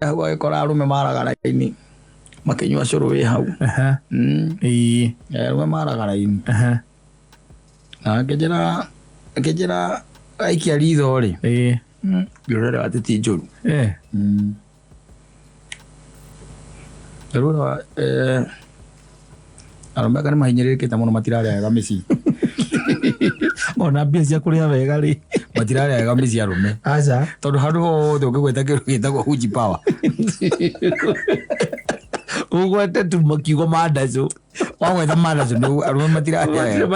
Hau agĩkora arũme maraga raini makĩnyua cũrũ wĩ hau. Arũme maraga raini. Na akĩnjĩra aikia ritho rĩ, ngĩrora atĩ ti njũru. Ngĩrora arũme anga nĩ mahinyĩrĩrĩkĩte mũno, matirarĩa wega mĩciĩ. Ona mbia cia kũrĩa wega rĩ? Matirarĩa wega mĩciĩ arũme. Aca. Tondũ handũ hothe ũngĩgweta kĩndũ gĩtagwo Uji Power, ũgwete tu makiugo mandacũ. Wagwetha mandacũ, arũme matirarĩa wega.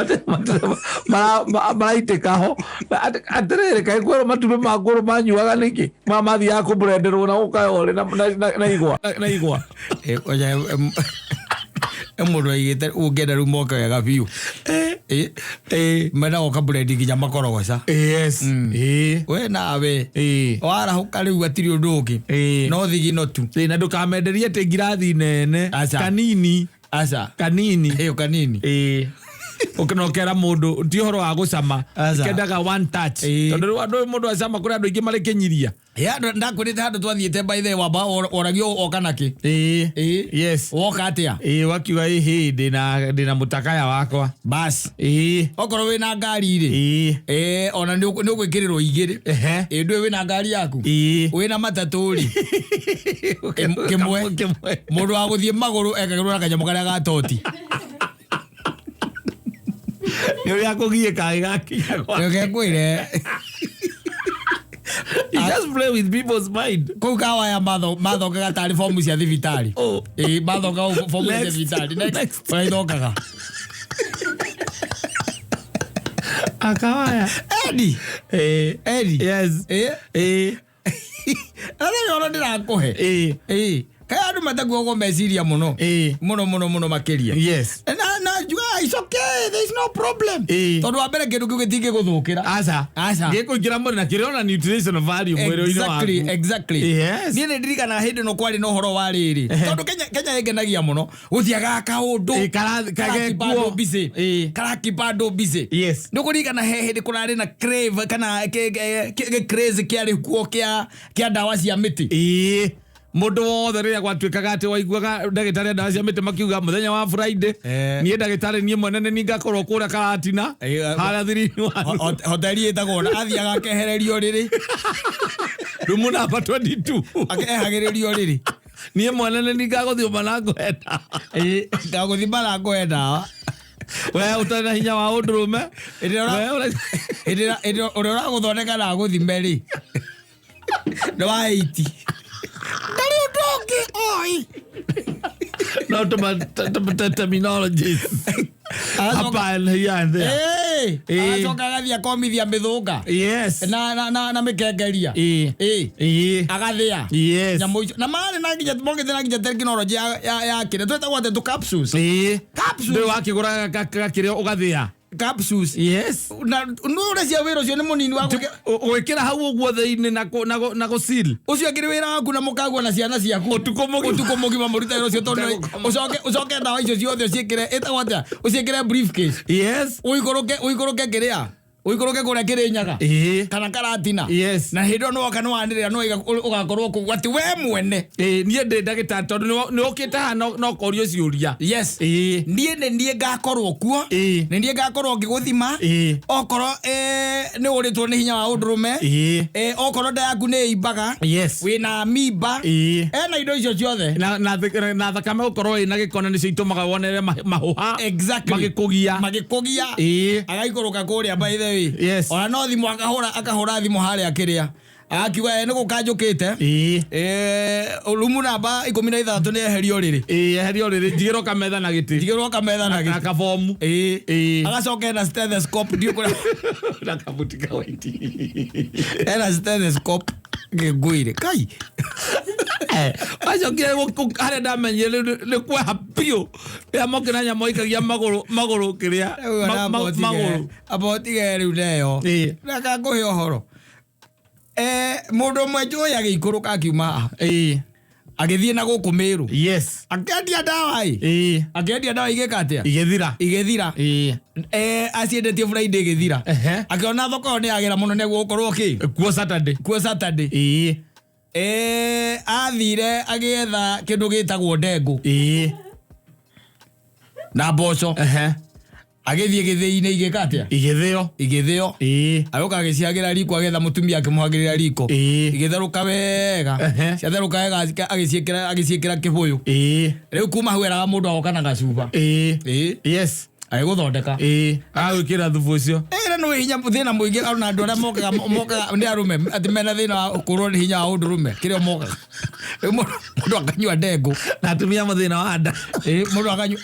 Maraitĩka ho atĩrĩrĩ, kaĩ kwerwo matumbĩ ma ngũrũ manyuaga nĩkĩ ma mathiaga kũbrenderwo na gũkayorĩ na igwa. Oja, mũndũ aigĩte ũngĩenda rĩu moke wega biũ. Mena goka bread nginya makorogoca. We nawe warahũka rĩu hatirĩ ũndũ ũngĩ no thigino tu. Na ndũkamenderie atĩ ngirathi nene. Aca. Kanini. Aca. Kanini. Ĩyo kanini. Ĩĩ, ũkĩnokera mũndũ ti ũhoro wa gũcama. Aca. Kendaga one touch. Tondũ rĩu andũ mũndũ acama, kũrĩ andũ aingĩ marĩ kĩnyiria. Ya, ndakwĩrĩte handũ twathiĩte, by the way, wamba woragio oka nakĩ. Woka atĩa? Ĩĩ, wakiuga ĩhĩ, ndĩna mũtakaya wakwa. Bas. Okorwo wĩna ngari rĩ, ona nĩ ũgwĩkĩrĩrwo igĩrĩ. Ĩ ndũĩ wĩna ngari yaku? Wĩna matatũ rĩ, kĩmwe. Kĩmwe. Mũndũ wa gũthiĩ magũrũ ekagĩrwo na kanyamũ karĩa ga toti. Nĩ ũrĩa kũgiĩka gĩgakinya gwake. Reke ngwĩre. You just play with people's mind. Kũu kawaya mathongaga tarĩ fomu cia thibitarĩ. Oh. Ĩ, mathongaga fomu cia Next. thibitarĩ. Next. Next. Ũrĩa ithongaga. Akawaya. Edi. Edi. Yes. Athĩ ũhoro ndĩrakũhe. Ĩ, kaĩ andũ matakuagwo meciria mũno mũno mũno mũno makĩria. Na njuga it's okay, there is no problem. Tondũ wa mbere kĩndũ kĩu gĩtingĩgũthũkĩra. Aca. Aca. Gĩkũingĩra mwĩrĩ na kĩrĩ ona nutritional value mwĩrĩ-inĩ waku. Niĩ nĩ ndirikanaga hĩndĩ ĩno kwarĩ na ũhoro wa rĩrĩ, tondũ Kenya ĩngenagia mũno, gũthiaga kaũndũ Karakeep karakeep andũ busy. Karakeep andũ busy. Nĩ kũririkana he hĩndĩ kũrarĩ na crave kana craze kĩarĩ kuo kĩa ndawa cia mĩtĩ? Ĩĩ, mũndũ wothe rĩrĩa gwatuĩkaga atĩ waiguaga ndagĩtarĩ a ndawa cia mĩtĩ makiuga mũthenya wa Friday, niĩ ndagĩtarĩ, niĩ mwene nĩ niĩ ngakorwo kũrĩa Karatina, harĩa thiri-inĩ wa Hoteli ĩtagwo na athiaga akehererio rĩrĩ. Rumu namba 22. Akehagĩrĩrio rĩrĩ. Niĩ mwene nĩ niĩ ngagũthiũma na ngũhe ndawa. Ngagũthima na ngũhe ndawa. We ũtarĩ na hinya wa ũndũrũme. Hĩndĩ ĩrĩa We hĩndĩ ĩrĩa ũrĩa ũragũthondeka na agũthime rĩ, nĩ wa 80, ndarĩ ũndũ ũngĩ oi. No terminologies up and here and there. Agacoka agathiĩ akomithia mĩthũnga na mĩkengeria. Agathĩa nyamũ icio na marĩ na nginya mokĩte na nginya tekinoronjĩ ya kĩrĩa twĩtagwo atĩ tũ capsules. Capsules. Ndũĩ wakĩgũra gakĩrĩa ũgathĩa. Capsules. Na nĩ ũreciria wĩra ũcio nĩ mũnini wa Gwĩkĩra hau ũguo thĩinĩ na gũcil. Ũcio akĩrĩ wĩra waku na mũkagua na ciana ciaku. Ũtukũ mũgima. Ũtukũ mũgima mũrute wĩra ũcio, tondũ Ũtegũkoma. ũcoke ndawa icio ciothe ũciĩkĩre, ĩtagwo atĩa, ũciĩkĩre briefcase. Ũikũrũke kĩrĩa, ũikũrũke kũrĩa Kĩrĩnyaga kana Karatina. Na hĩndĩ ĩyo nĩwoka nĩwanĩrĩra nĩwaiga ũgakorwo kũu atĩ we mwene. Ĩĩ, niĩ ndĩ ndagĩtarĩ tondũ nĩ ũkĩte haha no korio ciũria. Niĩ nĩ niĩ ngakorwo kuo. Nĩ niĩ ngakorwo ngĩgũthima. Okorwo nĩ ũrĩtwo nĩ hinya wa ũndũrũme, okorwo nda yaku nĩ ĩimbaga, wĩna mimba, ena indo icio ciothe. Na thakame gũkorwo ĩna gĩko na nĩcio itũmaga wonere mahũha magĩkũgia. Magĩkũgia. Agaikũrũka kũrĩa, by the way. Ona no thimũ akahũra thimũ harĩa kĩrĩa agakiuga, "Nĩ gũka njũkĩte. Rumu namba 16 nĩ eherio rĩrĩ." Ĩĩ, eherio rĩrĩ, njigĩrwo kametha na gĩtĩ. Njigĩrwo kametha na na gĩtĩ. Kabomu. Agacoka ena stethoscope, ndiũ kũrĩa. Na kabuti ka white. Ena stethoscope, ngĩngwĩre kai. Wacokire harĩa ndamenyire rĩu nĩ kweha biũ rĩrĩa moke na nyamũ aikagia magũrũ magũrũ kĩrĩa magũrũ. Amba ũtige rĩu neyo. Reka ngũhe ũhoro. Mũndũ ũmwe njũĩ agĩikũrũka akiuma haha, agĩthiĩ na gũkũ Mĩrũ, akĩendia ndawa ĩ. Akĩendia ndawa igĩka atĩa? Igĩthira. Igĩthira. Aciendetie Friday, ĩgĩthira. Akĩona thoko ĩyo nĩ yagĩra mũno, nĩguo gũkorwo kĩ Kuo Saturday. Kuo Saturday. Athiĩ. Athire agĩetha kĩndũ gĩtagwo ndengũ na mboco. Agĩthiĩ gĩthĩi-inĩ igĩka atĩa? Igĩthĩo. Igĩthĩo. Agĩũka agĩciagĩra riko, agĩetha mũtumia akĩmũhagĩrĩra riko. Igĩtherũka wega. Ciatherũka wega agĩciĩkĩra kĩbũyũ. Rĩu kuma hau eraga mũndũ agoka na gacuba. Yes. Agĩgũthondeka. Agwĩkĩra thubu ũcio. Ĩra nĩ hinya thĩna mũingĩ ona andũ arĩa mokaga nĩ arũme atĩ mena thĩna wa kũrwo nĩ hinya wa ũndũrũme kĩrĩa mokaga. Rĩu mũndũ akanyua ndengũ. Na atumia mũthĩna wa nda. Mũndũ akanyua.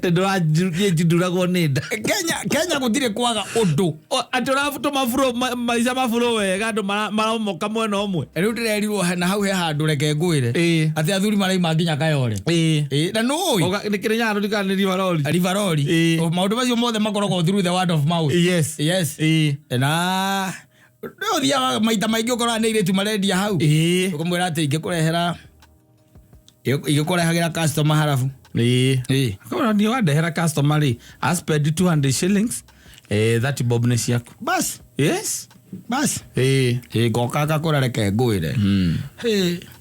Niĩ njinduragwo nĩ nda. Kenya gũtirĩ kwaga ũndũ. Atĩ ũratũma buro maica maburo wega andũ maramoka mwena ũmwe. Rĩu ndĩrerirwo na hau he handũ reke ngwĩre. Atĩ athuri maraima nginya Kayore. Na nũĩ. Nĩ kĩrĩ nyarũ ndikana nĩ Rivaroli. Rivaroli. Maũndũ macio mothe makoragwo through the word of mouth. Yes. Yes. Na nĩ ũthiaga maita maingĩ ũkoraga nĩ airĩtu marendia hau. Ũkamwĩra atĩ ingĩkũrehera igĩkũrehagĩra customer harabu. Akauga niĩ wandehera customer rĩ, I spend 200 shillings, 30 bob nĩ ciaku. Bas. Yes. Bas. Ngoka ngakũra reke ngwĩre.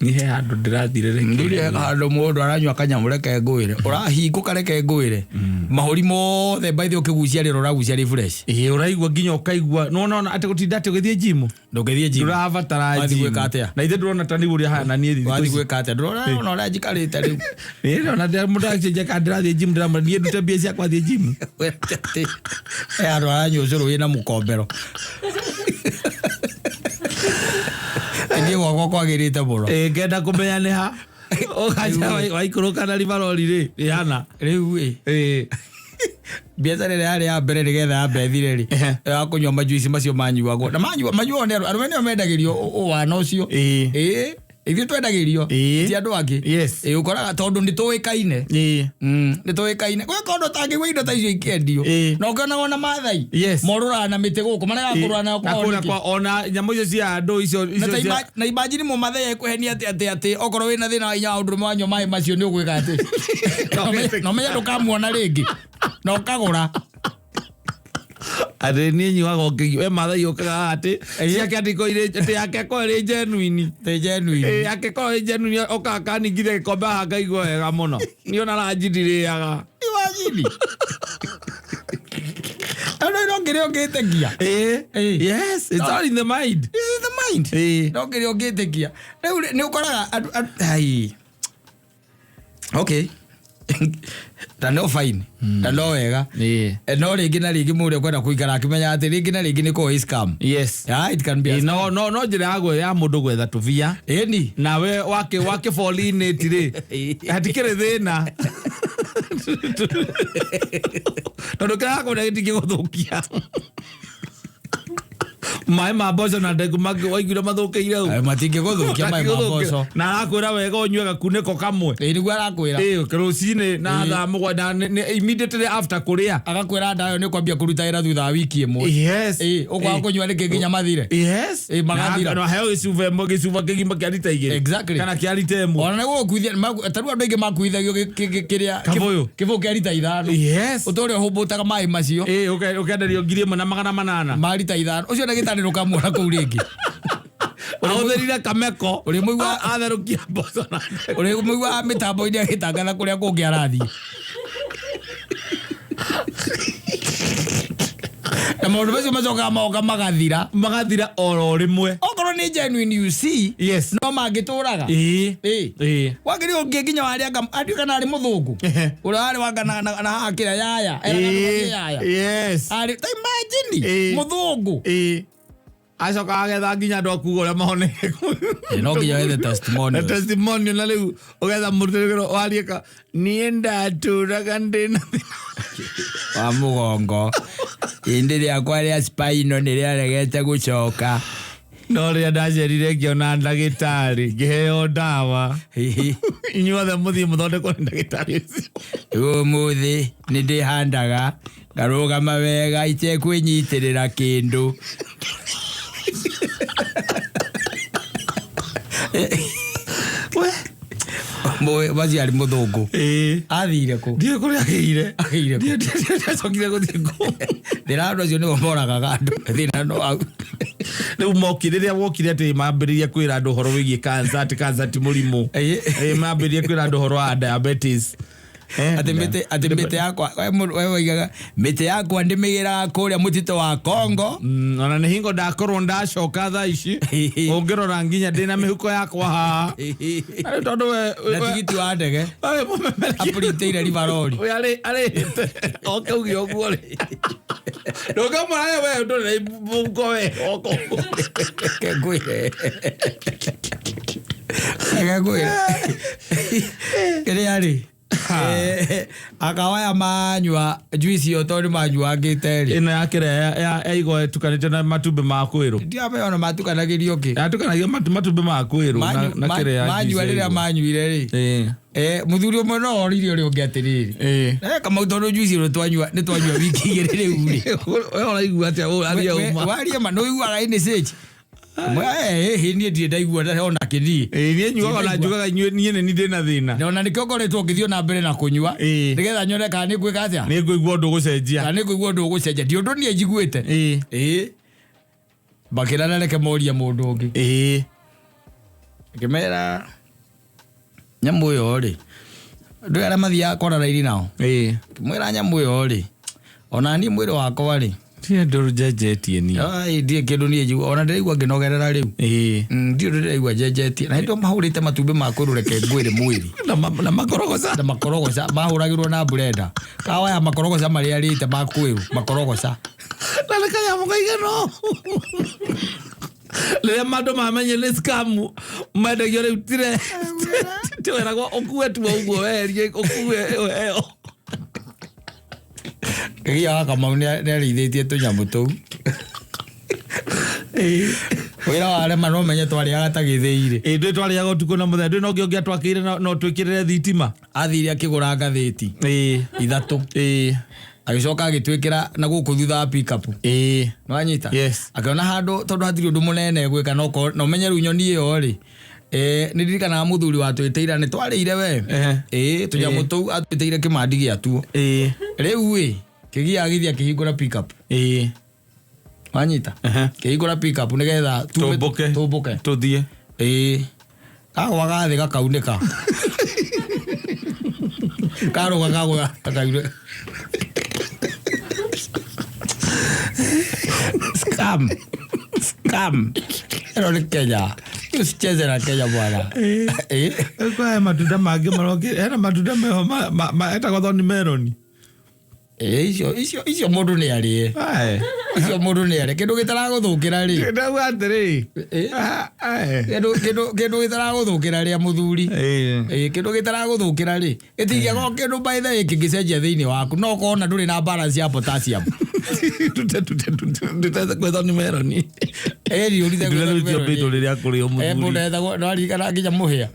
Nĩ he handũ ndĩrathire reke. Ndũrĩ handũ mũndũ aranyua kanyamũ reke ngwĩre. Ũrahingũka reke ngwĩre. Mahũri mothe by the way ũkĩgucia rĩrĩ ũragucia rĩ fresh. Ũraigua nginya ũkaigua. Nĩwona ona atĩ gũtinda atĩ ũgĩthiĩ gym. Ndũngĩthiĩ gym. Ndũrabatara Wathiĩ gym. gwĩka atĩa? Na ithe ndũrona ta nĩ ũrĩa hana niĩ thikũ Wathiĩ ici. gwĩka atĩa? Ndũrona ona ũrĩa njikarĩte rĩu. Ona mũndũ agĩcenjia kana ndĩrathiĩ gym, ndĩramwĩra niĩ ndute mbia ciakwa thiĩ gym. He handũ haranyua ũcũrũ wĩna mũkombero. Niĩ gwakwa kwagĩrĩte mũno. Ngenda kũmenya nĩ ha. Ũgaca waikũrũka na Rivaroli rĩ, nĩ hana. Rĩu ĩ. Biacara ĩrĩa yarĩ ya mbere nĩgetha yambe ĩthire rĩ, ya kũnyua majuici macio manyuagwo. Na manyuagwo nĩ arũme nĩo mendagĩrio ũwana ũcio. Ithuĩ twendagĩrio, ti andũ angĩ. Yes. Ũkoraga tondũ nĩ tũĩkaine. Nĩ tũĩkaine. Gwĩ kũndũ ũtangĩigua indo ta icio ikĩendio. Na ũkĩonaga ona Maathai. Yes. Morũraga na mĩtĩ gũkũ, marega kũrũra nayo Na kwao kũrĩa nĩkĩ? kwa ona nyamũ icio cia andũ icio, Na icio ta cia na imagine mũmathai ekũhenia atĩ okorwo wĩna thĩna wa hinya wa ũndũrũme wanyua maĩ macio nĩ ũgwĩka atĩ. Na ũmenye ndũkamuona rĩngĩ. Na ũkagũra. Atĩ niĩ nyuaga ũkĩigua, we Maathai ũkaga atĩ, ciake atĩ ikorwo irĩ, atĩ yake ĩkorwo ĩrĩ genuine. Atĩ genuine. Yake ĩkorwo ĩrĩ genuine, ũkaga kaningithia gĩkombe haha ngaigua wega mũno. Niĩ ona ranji ndirĩaga. Imagine. Andũ no kĩrĩa ũngĩtĩkia. Yes, it's all in the mind. This is the mind. No kĩrĩa ũngĩtĩkia. Rĩu nĩ ũkoraga andũ, ai. Okay. Ta no fine. Ta no wega. No rĩngĩ na rĩngĩ mũndũ ekwenda kũikara akĩmenya atĩ rĩngĩ na rĩngĩ nĩ kũĩ scam. Yes. Yeah, it can be a No, no, no njĩra ya ya mũndũ gwetha tũbia. Ĩni. Nawe wake fall in it rĩ. Hatikĩrĩ thĩna. Tondũ kĩrĩa gakũrĩa gĩtingĩgũthũkia. Maĩ ma mboco na ndengũ waiguire mathũkĩire ũũ. Matingĩgũthũkia maĩ ma mboco. Na arakwĩra wega ũnyue gakunĩko kamwe. Nĩguo arakwĩra. Rũcinĩ na thaa mũgwanja, immediately after kũrĩa. Agakwĩra ndawa ĩyo nĩ ũkwambia kũruta wĩra thutha wa wiki ĩmwe. Yes. Ũkwaga kũnyua nĩkĩ nginya mathire. Yes. Magathira. Na heo gĩcuba ĩmwe, gĩcuba kĩgima kĩa rita igĩrĩ. Exactly. Kana kĩa rita ĩmwe. Ona nĩ gũgũkuithia, ta rĩu andũ aingĩ makuithagio kĩrĩa, Kabũyũ. kĩbũyũ kĩa rita ithano. Yes. Ũtũũre ũhũmbũtaga maĩ macio. Ũkenderio ngiri ĩmwe na magana manana. Ma rita ithano. Ũcio ndagĩtarĩ ndũkamuona kũu rĩngĩ. Ahũthĩrire kameko. Ũrĩmũigua- Atherũkia mboco na ndengũ. Ũrĩmũigua mĩtambo-inĩ agĩtangatha kũrĩa kũngĩ arathiĩ. Na maũndũ macio macokaga magoka magathira. Magathira oro rĩmwe. Okorwo nĩ genuine you see, Yes. no mangĩtũraga. Wakĩrĩ ũngĩ nginya warĩ anga, andiũ kana arĩ mũthũngũ. Ũrĩa warĩ wanga na haha kĩrĩa yaya. Eraga nĩ yaya. Yes. Arĩ, ta imagine, mũthũngũ. Acoka agetha nginya andũ akuga ũrĩa mahonete. No nginya wethe testimonials. Na testimonial, na rĩu ũgetha mũndũ warie ka, niĩ ndatũraga ndĩna thĩna wa mũgongo. Ĩndĩ rĩakwa rĩa spinal nĩ rĩaregete gũcoka. No rĩrĩa ndacerire ngĩona ndagĩtarĩ, ngĩheo ndawa. Inyuothe mũthiĩ mũthondekwo nĩ ndagĩtarĩ ũcio. Ũmũthĩ nĩ ndĩhandaga, ngarũgama wega itekwĩnyitĩrĩra kĩndũ. We. Macio arĩ mũthũngũ. Athire kũ? Ndiũĩ kũrĩa agĩire. Agĩire kũ? Ndiũĩ ndacokire gũthiĩ kũ. Thĩna andũ acio nĩo moragaga andũ. Thĩna no hau. Rĩu moki rĩrĩa wokire atĩ mambĩrĩria kwĩra andũ ũhoro wĩgiĩ cancer, atĩ cancer ti mũrimũ. Mambĩrĩria kwĩra andũ ũhoro wa diabetes. Atĩ mĩtĩ yakwa we waigaga mĩtĩ yakwa ndĩmĩgĩraga kũrĩa mũtitũ wa Kongo. Ona nĩ hingo ndakorwo ndacoka thaa ici, ũngĩrora nginya ndĩna mĩhuko yakwa haha. Rĩu tondũ we na tigiti wa ndege we mũmemerekia apurintĩire ribarori. We arĩhĩte oke uge ũguo rĩ, ndũngĩmwĩra we ndũrĩ na mũhuko we oka ũguo. Reke ngwĩre, reke ngwĩre kĩrĩa rĩ, akawaya manyua juice ĩyo tondũ nĩ manyuangĩte rĩ. Ĩno ya kĩrĩa ya igwa ĩtukanĩtio na matumbĩ ma kwĩrũ. Ndiramenya ona matukanagĩrio kĩ. Yatukanagio matumbĩ ma kwĩrũ na kĩrĩa ya Manyua juice ya rĩrĩa igwa. manyuire rĩ, mũthuri ũmwe no oririe ũrĩa ũngĩ atĩrĩrĩ, Kamau, tondũ juice ĩno twanyua nĩ twanyua wiki igĩrĩ rĩu rĩ, We ũraigua atĩa ũraria ũma? Waria ma nĩ ũiguaga ĩnĩ sage? Niĩ ndirĩ ndaigua ona kĩniĩ. Niĩ nyuaga ona njugaga inyuĩ niĩ nĩ niĩ ndĩna thĩna. Na ona nĩkĩo ngoretwo ngĩthiĩ na mbere na kũnyua, nĩgetha nyone kana nĩ ngwĩka atĩa, Nĩ ngũigua ũndũ ũgũcenjia. Kana nĩ ngũigua ũndũ ũgũcenjia. Ndi ũndũ niĩ njiguĩte. Makĩra na reke morie mũndũ ũngĩ. Ngĩmera nyamũ ĩyo rĩ, ndũĩ arĩa mathiaga kwara raini nao, ngĩmwĩra nyamũ ĩyo rĩ, ona niĩ mwĩrĩ wakwa rĩ, Ndirĩ ndũrũ njenjetie niĩ. Ai, ndirĩ kĩndũ niĩ njigua, ona ndĩraigua ngĩnogerera rĩu. Ndirĩ ũndũ ndĩraigua njenjetie. Na hĩndĩ ĩyo mahũrĩte matumbĩ ma kũrũ, reke ngwĩre mwĩrĩ. Na makorogoca. Na makorogoca mahũragĩrwo na blender. Kawa ya makorogoca marĩa arĩte ma kwĩrũ, makorogoca. Na nĩ kanyamũ kaigana ũũ. Rĩrĩa andũ mamenye nĩ scam mendagio rĩu tire tiweragwo ũkue tu ũguo weherie ũkue ũheo. Kĩgia wa Kamau nĩ arĩithĩtie tũnyamũ tũu. Wĩra wa arema no menye twarĩaga ta gĩthĩi rĩ. Ndũĩ twarĩaga ũtukũ na mũthenya, ndũĩ no ngĩ ũngĩatwakĩire no twĩkĩrĩre thitima. Athire akĩgũra ngathĩti ithatũ. Agĩcoka agĩtwĩkĩra na gũkũ thutha wa pickup. Nĩwanyita? Yes. Akĩona handũ tondũ hatirĩ ũndũ mũnene gwĩka, no ũmenye rĩu nyoni ĩyo rĩ. Nĩ ndirikanaga mũthuri watwĩtĩire nĩ twarĩire we. Tũnyamũ tũu atwĩtĩire kĩmandi gĩatuo. Rĩu ĩ, kĩgia agĩthiĩ akĩhingũra pickup. Wanyita? Kĩhingũra pickup nĩgetha Tũmbũke. tũmbũke. Tũthiĩ. Kagwa gathĩ gakaunĩka. Karũga kagwa gakaunĩka. Scam. Scam. Ĩno nĩ Kenya. Usicheze na Kenya bwana. Kwa haya matunda mangĩ marokire, hena matunda meho etagwo thorn melon. Icio mũndũ nĩ arĩe. Icio mũndũ nĩ arĩe. Kĩndũ gĩtaragũthũkĩra rĩ. Ndauga atĩrĩ. Kĩndũ gĩtaragũthũkĩra rĩa mũthuri. Kĩndũ gĩtaragũthũkĩra rĩ. Gĩtingĩakorwo kĩndũ by the way kĩngĩcenjia thĩinĩ waku. No ũkorwo na ndũrĩ na balance ya potassium. Tute, tute, tute, tute kwĩ thorn melon. Ni ũrite Itunda kwĩ rĩu thorn melon. rĩtiũmbĩtwo rĩrĩa kũrĩo mũthuri. Mũndũ etagwo, no aririkana nginya mũhĩa.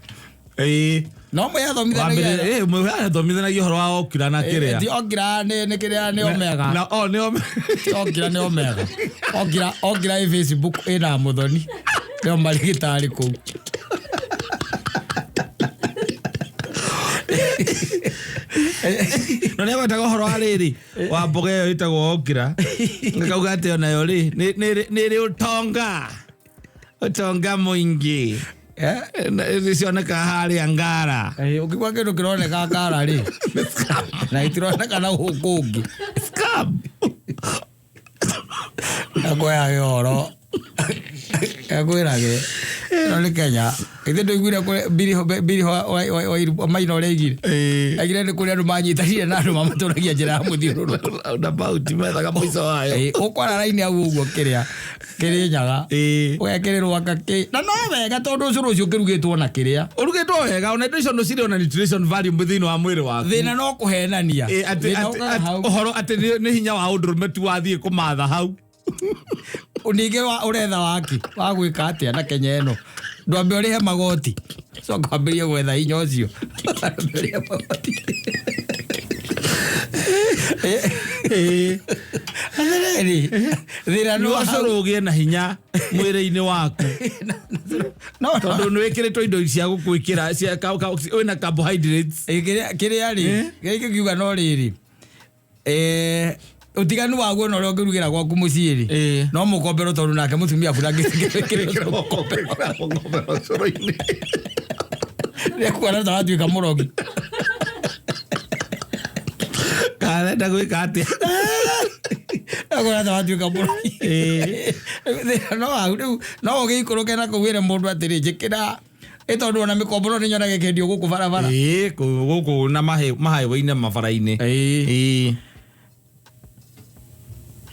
No mũhĩa athomithanagia. Wambere, mũhĩa athomithanagia ũhoro wa okira na kĩrĩa. Ti okira nĩ kĩrĩa nĩ omega. Na, o, nĩ omega. Ti okira nĩ omega. Okira, okira ĩ Facebook ĩna mũthoni. Nĩo marigitari kũu. No nĩ agwetaga ũhoro wa rĩrĩ, wa mboga ĩyo ĩtagwo okira. Ngauga atĩ onayo rĩ, nĩ ĩrĩ ũtonga. Ũtonga mũingĩ. Nĩ cionekaga harĩa Ngara. Ũkĩigua kĩndũ kĩroneka Ngara rĩ, na itironeka na gũkũ kũngĩ. Scam. Ngwĩrage ũhoro. Ngwĩrage. Ĩno nĩ Kenya. Ithe ndũiguire kũrĩa Biriho wa Maina ũrĩa aigire? Aigire nĩ kũrĩa andũ manyitanire na andũ mamatũragia njĩra ya mũthiũrũrũko. Roundabout methaga mũico wayo. Ũkwara raini hau ũguo kĩrĩa Kĩrĩnyaga. Ũgekĩrĩrwo anga kĩ. Na no wega tondũ ũcũrũ ũcio ũkĩrugĩtwo na kĩrĩa. Ũrugĩtwo wega, ona indo icio no cirĩ ona nutrition value thĩinĩ wa mwĩrĩ waku. Thĩna no kũhenania. Thĩna ũkaga hau. Ũhoro atĩ nĩ hinya wa ũndũrũme tu wathiĩ kũmatha hau. Ningĩ ũretha waki wa gwĩka atĩa na Kenya ĩno? Ndwambe ũrĩhe magoti. Coka wambĩrĩrie gwetha hinya ũcio. Ndwambe ũrĩhe magoti. Atĩrĩrĩ, thĩna Nĩ no hau. ũcũrũ ũgĩe na hinya mwĩrĩ-inĩ waku. No, no. Tondũ nĩ wĩkĩrĩtwo indo cia gũkwĩkĩra, cia ka-, ka-, wĩna carbohydrates. Kĩrĩa rĩ, kĩrĩa kĩngiuga no rĩrĩ. Ũtiganu waguo na ũrĩa ũngĩrugĩra gwaku mũciĩ rĩ, no mũkombero, tondũ nake mũtumia waku ndangĩkĩrwo mũkombero. Mũkombero cũrũ-inĩ. Nĩkuona ta watuĩka mũrogi. Karenda gwĩka atĩa? Akuona ta watuĩka mũrogi. Thĩna no hau rĩu no ũgĩikũrũke na kũu wĩre mũndũ atĩrĩ, njĩkĩra ĩ, tondũ ona mĩkomboro nĩ nyonaga ĩkĩendio gũkũ barabara. Ĩĩ, gũkũ na mahighway-inĩ, mabara-inĩ. Ĩĩ.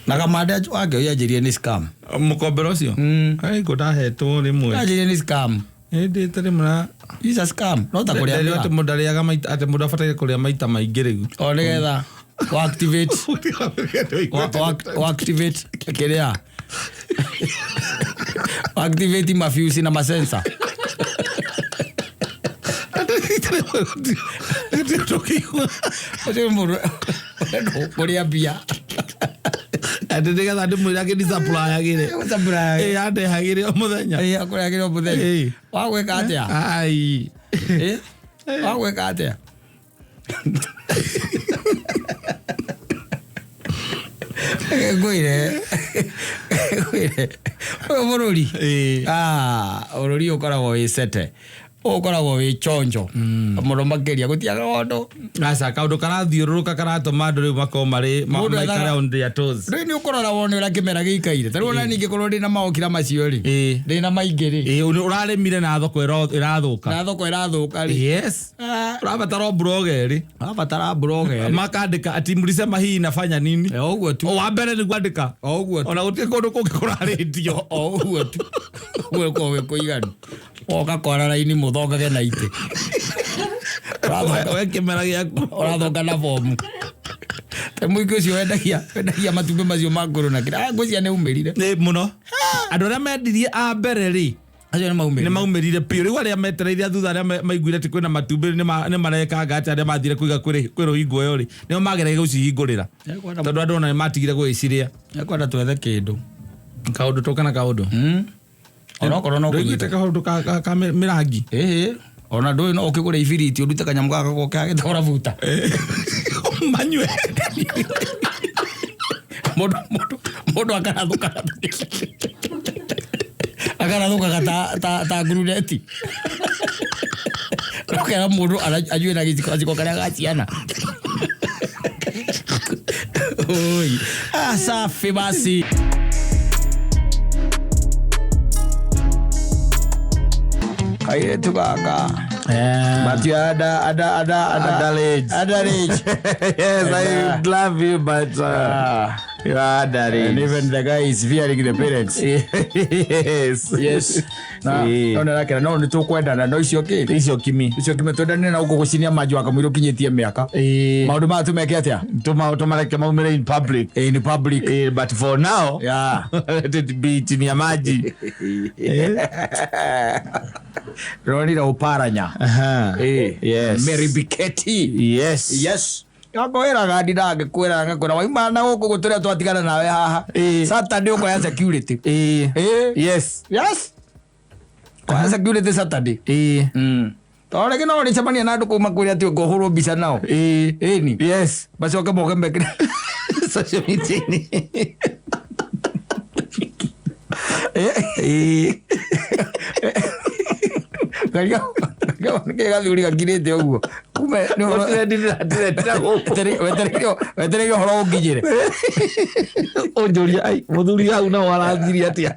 Na kamande wake ũyanjĩrie nĩ scam. Mũkombero ũcio? Ai, ngo ndahetwo rĩmwe. Yanjĩrie nĩ scam. Ĩndĩte rĩmwe na It's a scam, no ta kũrĩa nderirwo atĩ mĩraa. mũndũ arĩaga maita, atĩ mũndũ abataire kũrĩa maita maingĩ rĩu. O nĩgetha wa activate wa activate kĩrĩa wa activate mafuse na masensa. Ũcio mũndũ ũrenda kũrĩa mbia. Atĩ nĩgetha ndĩmwĩre akĩndisupplyagĩre. Ĩ, andehagĩre o mũthenya. Akũrehagĩre o mũthenya. Ĩĩ. Wagwĩka atĩa? Ai. Ĩ? Wagwĩka atĩa? Ngwĩre ũyũ bũrũri. Ĩĩ. Ah, bũrũri ũkoragwo wĩ cete, ũkoragwo wĩ chonjo mũno makĩria, gũtiaga ũndũ. Aca, kaũndũ karathiũrũrũka karatũma andũ rĩu makorwo marĩ Mũndũ maikare on their toes. Rĩu nĩ ũkũrora wone ũrĩa kĩmera gĩikaire. Ta rĩu ona ningĩkorwo ndĩna maokira macio rĩ, ndĩna maingĩ rĩ, Ĩĩ, ũrarĩmire na thoko ĩrathũka. Na thoko ĩrathũka rĩ. Yes. Ah, Ũrabatara o blog erĩ. Ũrabatara blog erĩ. Makandĩka ati mlisema hii inafanya nini. O ũguo tu. O wa mbere nĩ kwandĩka. O ũguo tu. Ona gũtirĩ kũndũ kũngĩ kũrarĩtio. O ũguo tu, ũguo ũkorwo wĩ kũiganu, woka kwara raini mũthongage na itĩ. We kĩmera gĩaku. Ũrathonga na bomu ta mũingĩ ũcio wendagia matumbĩ macio ma ngũrũ na kĩrĩa ngwĩciria nĩ umĩrire. Ĩ, mũno andũ arĩa mendirie a mbere rĩ, Acio nĩ nĩ maumĩrire. Maumĩrire biũ. Rĩu arĩa metereire thutha, arĩa maiguire atĩ kwĩna matumbĩ, nĩ marekanga atĩ arĩa mathire kũiga kwĩ rũhingo ĩyo rĩ, nĩo mageragia gũcihingũrĩra, tondũ andũ ona nĩ matigire gũgĩcirĩa. Ekwenda twethe kĩndũ. Kaũndũ tũka na kaũndũ. Onokorwo no Ndũiguĩte kũnyita. Kaũndũ ka mĩrangi. Ĩhĩ, ona ndũĩ no ũkĩgũre ibiriti ũrute kanyamũ gaka goke gagĩtwara buta. Manyue. Mũndũ akarathũkaga ta nguruneti, ũkera mũndũ anyue na gĩciko gaciko karĩa ga ciana. Oi. Ah, safi basi. Kairĩtu gaka but you are under Underage. Underage. Yes, I And, love you, but you are underage. And even the guy is fearing the parents. Yes. Yes, na Ĩĩ. no nĩrakera no nĩ tũkwendana no icio kĩ Icio kimi. Icio kime twendane na gũkũ gũcinia manji wa kamũira ũkinyĩtie mĩaka. Ĩĩ. Maũndũ maya tũmeke atĩa? Tumareke maumĩre in public. In public. But for now, let it be chini ya maji. Ronire ũparanya. Yes. Mary Biketi. Yes. Yes, ngakwĩraga ndindaga ngĩkwĩraga ngakwĩra wauma na gũkũ gũtũrĩa twatigana nawe haha. Ĩĩ. Saturday ũkoya security. Ĩĩ. Ĩĩ. Yes. Yes, koya security Saturday. Ĩĩ. Tondũ rĩngĩ no ũrĩcemania na andũ kuma kũrĩa atĩ ngũhũrwo mbica nao. Ĩĩ. Ĩni. Yes. Macoke moke mekĩre social media-inĩ. Ĩĩ. Nĩkĩ gathuri gakirĩte ũguo kume nĩ ũhoro- Ndĩrendire gũkũ. Wetereire ũhoro ũnginyĩre. Ũnjũria ai mũthuri hau nao arathirie atĩa?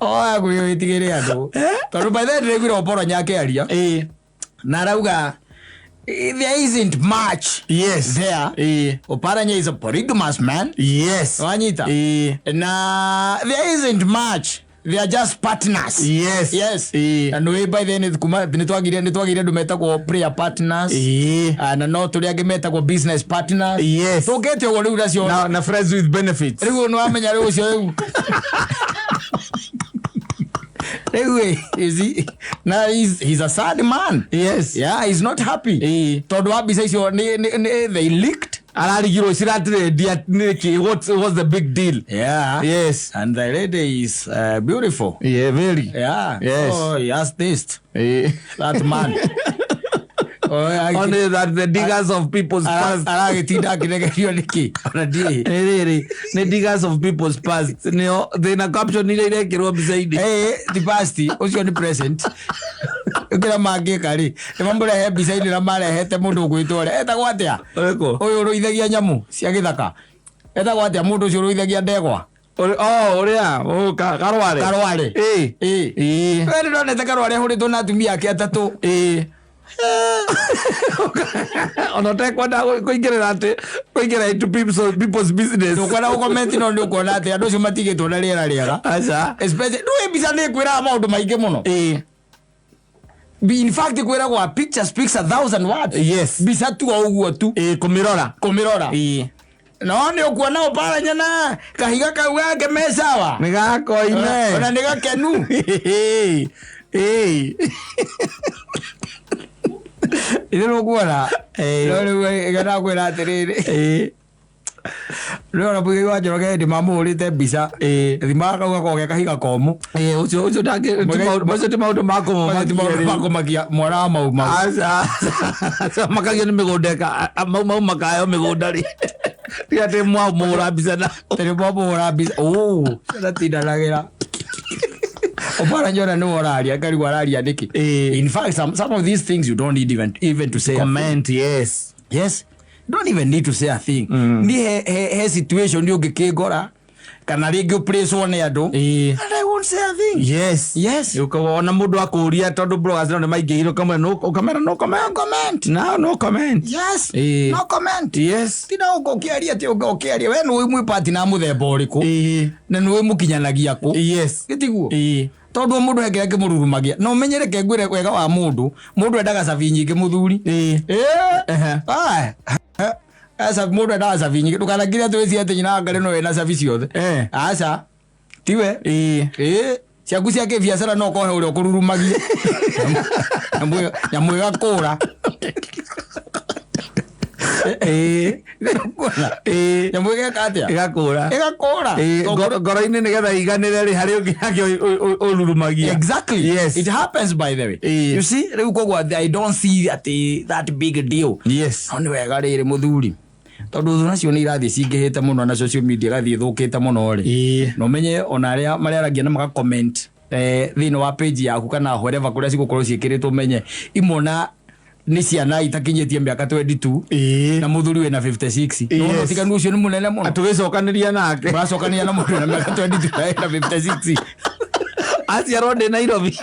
Oya kwĩ wĩtigĩre andũ tondũ by the way ndĩraiguire Oparanya akĩaria Ĩĩ. na arauga there isn't much Yes. there. Ĩĩ. Oparanya is a polygamous man. Yes. Wanyita? Ĩĩ. Na there isn't much, they are just partners. Yes. Yes. Ĩĩ. Na nĩ by then kuma nĩ twagire andũ metagwo prayer partners. Ĩĩ. Ah, na no tũrĩ angĩ metagwo business partners. Yes. Tũkĩte ũguo rĩu nacio. Na friends with benefits. Rĩu nĩ wamenya rĩu ũcio rĩu ĩ, you see, na he's a sad man. Yes. Yeah, he's not happy Ĩĩ. tondũ wa mbica icio nĩ they leaked. Ararigirwo ciratrendia nĩkĩ? What's the big deal? Yeah. Yes. And the lady is beautiful. Yeah, very. Yeah. Yes. So he has taste. Ĩĩ. That man. Only that the diggers of people's past. Aragĩtinda akĩregerio nĩkĩ ona ndiĩ. Nĩ rĩrĩ, nĩ diggers of people's past nĩo thĩna, caption iria irekĩrwo mbica-inĩ. Eh, ti past, ũcio nĩ present. Kĩrĩa mangĩka rĩ, nĩ mamũrehe mbica-inĩ na marehete mũndũ ũgwĩtwo ũrĩa etagwo atĩa? Ũrĩkũ? Ũyũ ũrũithagia nyamũ cia gĩthaka etagwo atĩa, mũndũ ũcio ũrũithagia ndegwa? Oh, ũrĩa oh, Karware. Karware. Ĩ. Ĩ. Ĩ. We nĩ ndonete Karware ahũrĩtwo na atumia ake atatũ. Ĩ, ona ũtekwenda kũingĩrĩra atĩ kũingĩra into people's business. Ndũkwenda gũcomment, no nĩ ũkuona atĩ andũ acio matigĩtwo na rĩera rĩega. Aca. Especially ndũĩ mbica nĩ ĩkwĩraga maũndũ maingĩ mũno. In fact, kwĩragwo a picture speaks a thousand words. Mbica tu o ũguo tu. Ĩ, kũmĩrora. Kũmĩrora. No nĩ ũkuona ũparanya na kahiga kau gake me sawa. Nĩ gakoine. Ona nĩ gakenu. Ĩ. Ithe nĩ ũkuona. Ĩ. No rĩu ĩgenda kwĩra atĩrĩrĩ, rĩu ona Mũigai wa Njoroge hĩndĩ mamũhũrĩte mbica, thimaga kau gakoragwo ge kahiga komũ. Ĩ, ũcio macio ti maũndũ ma Macio ti maũndũ ma kũmũmakia. kũmakia mwana wa Mau Mau. Aca, aca, makagio nĩ mĩgũnda mau mau makayo mĩgũnda rĩ, ti atĩ mwamũhũra mbica na Tondũ mwamũhũra mbica ũ natindanagĩra Oparanya nĩwe ũraria, ngarigwo araria nĩkĩ. In fact, some of these things you don't need even to say a thing. Comment, yes. Yes, you don't even need to say a thing. Ni he situation ũngĩkĩngora kana rĩngĩ ũpraiswo nĩ andũ and I won't say a thing. Yes. Ũkona mũndũ akũria, tondũ bloggers no nĩ maingĩhire, ũkamwĩra no, ũkamera no comment. No comment. No, no comment. Yes. No comment. Tina ũka ũkĩaria, atĩ ũka ũkĩaria we nĩũĩ mwĩ party na mũthemba ũrĩkũ na nĩũĩ mũkinyanagia kũ. Gĩtiguo? Tondũ o mũndũ he kĩrĩa kĩmũrurumagia, na ũmenye, reke ngwĩre wega wa mũndũ, mũndũ endaga cabi nyingĩ, mũthuri. Ĩ. Aca, mũndũ endaga cabi nyingĩ. Ndũkanakire atĩ wĩcirie atĩ nyina wa Ngarĩ no wĩna cabi ciothe. Aca, tiwe. Ĩ, ciaku cia kĩbiacara no ũkohe ũrĩa ũkũrurumagia nyamũ ĩgakũra. Nyamũ ĩgeka atĩa? Ĩgakũra. Ĩgakũra. Ĩ, ngoro-inĩ nĩgetha iganĩre rĩ, harĩ ũngĩ nake ũrurumagia. Exactly. It happens, by the way. You see, rĩu koguo I don't see atĩ that big deal. No nĩ wega rĩrĩ, mũthuri, tondũ thũ nacio nĩ irathiĩ cingĩhĩte mũno na social media ĩgathiĩ ĩthũkĩte mũno rĩ, na ũmenye ona arĩa marĩaragia na magacomment thĩinĩ wa page yaku kana wherever kũrĩa cigũkorwo ciĩkĩrĩtwo, ũmenye imwe nĩ ciana itakinyĩtie mĩaka 22 na mũthuri wĩna 56. Nĩwona ũtiganu ũcio nĩ mũnene mũno. Tũgĩcokanĩria nake. Mũracokanĩria na mũndũ na mĩaka 22 na ena 56. Aciarwo ndĩ Nairobi.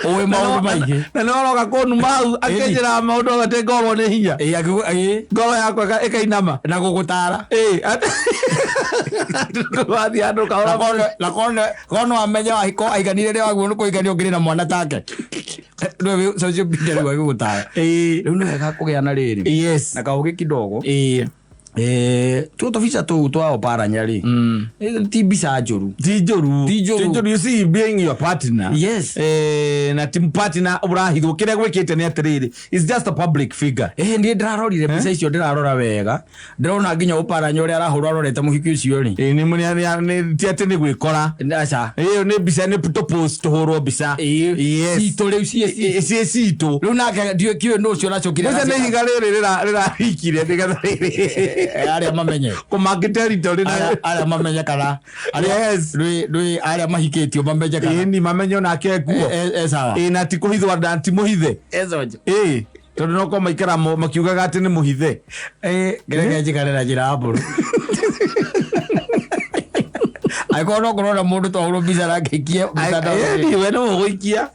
Ũĩ maũndũ maingĩ. Na nĩ waroka kũnuma hau akĩnjĩraga maũndũ atĩ ngorwo nĩ hinya. Ĩ, Ngoro yakwa ĩkainama. Na gũgũtara. Ĩ, wathiĩ handũ kahora. Na kono amenya wahiko aiganire rĩa waguo nĩ kũhikania ũngĩrĩ na mwana take rĩu social media rĩu agĩgũtara. Rĩu nĩ wega kũgĩa na rĩrĩ na kaũgĩ kidogo. Tũtũ tũbica tũu twa Oparanya rĩ, ti mbica njũru. Ti njũru. Ti njũru. Ti njũru, you see, being your partner. Na ti partner ũrahithwo kĩrĩa gwĩkĩte nĩ atĩrĩrĩ, it's just a public figure. Ĩ, niĩ ndĩrarorire mbica icio, ndĩrarora wega, ndĩrona nginya Oparanya ũrĩa arahũrwo arorete mũhiki ũcio rĩ. Ĩ, ti atĩ nĩ gwĩkora. Aca. Ĩyo nĩ mbica, nĩ tũ-post tũhũrwo mbica. Citũ rĩu ciĩ Ciĩ citũ. Rĩu nake ndiũĩ kĩũĩ nũ ũcio ũracokire. Mbica nĩ ihiga rĩrĩ rĩrarikire nĩgetha rĩrĩ Arĩa mamenye. Kũmark territory na Arĩa mamenye kana arĩa rwĩ arĩa mahikĩtio mamenye kana Ĩni, mamenye onake nguo. E sawa. Ĩ, na ti kũhithwo na ti mũhithe. Econjo. Ĩ, tondũ no korwo maikara makiugaga atĩ nĩ mũhithe. Ngereke njikare na njĩra ya mbũrũ angĩkorwo no kũrona mũndũ twahũrwo mbica nake aikie mtandao-inĩ. Ĩni, we nĩ ũgũikia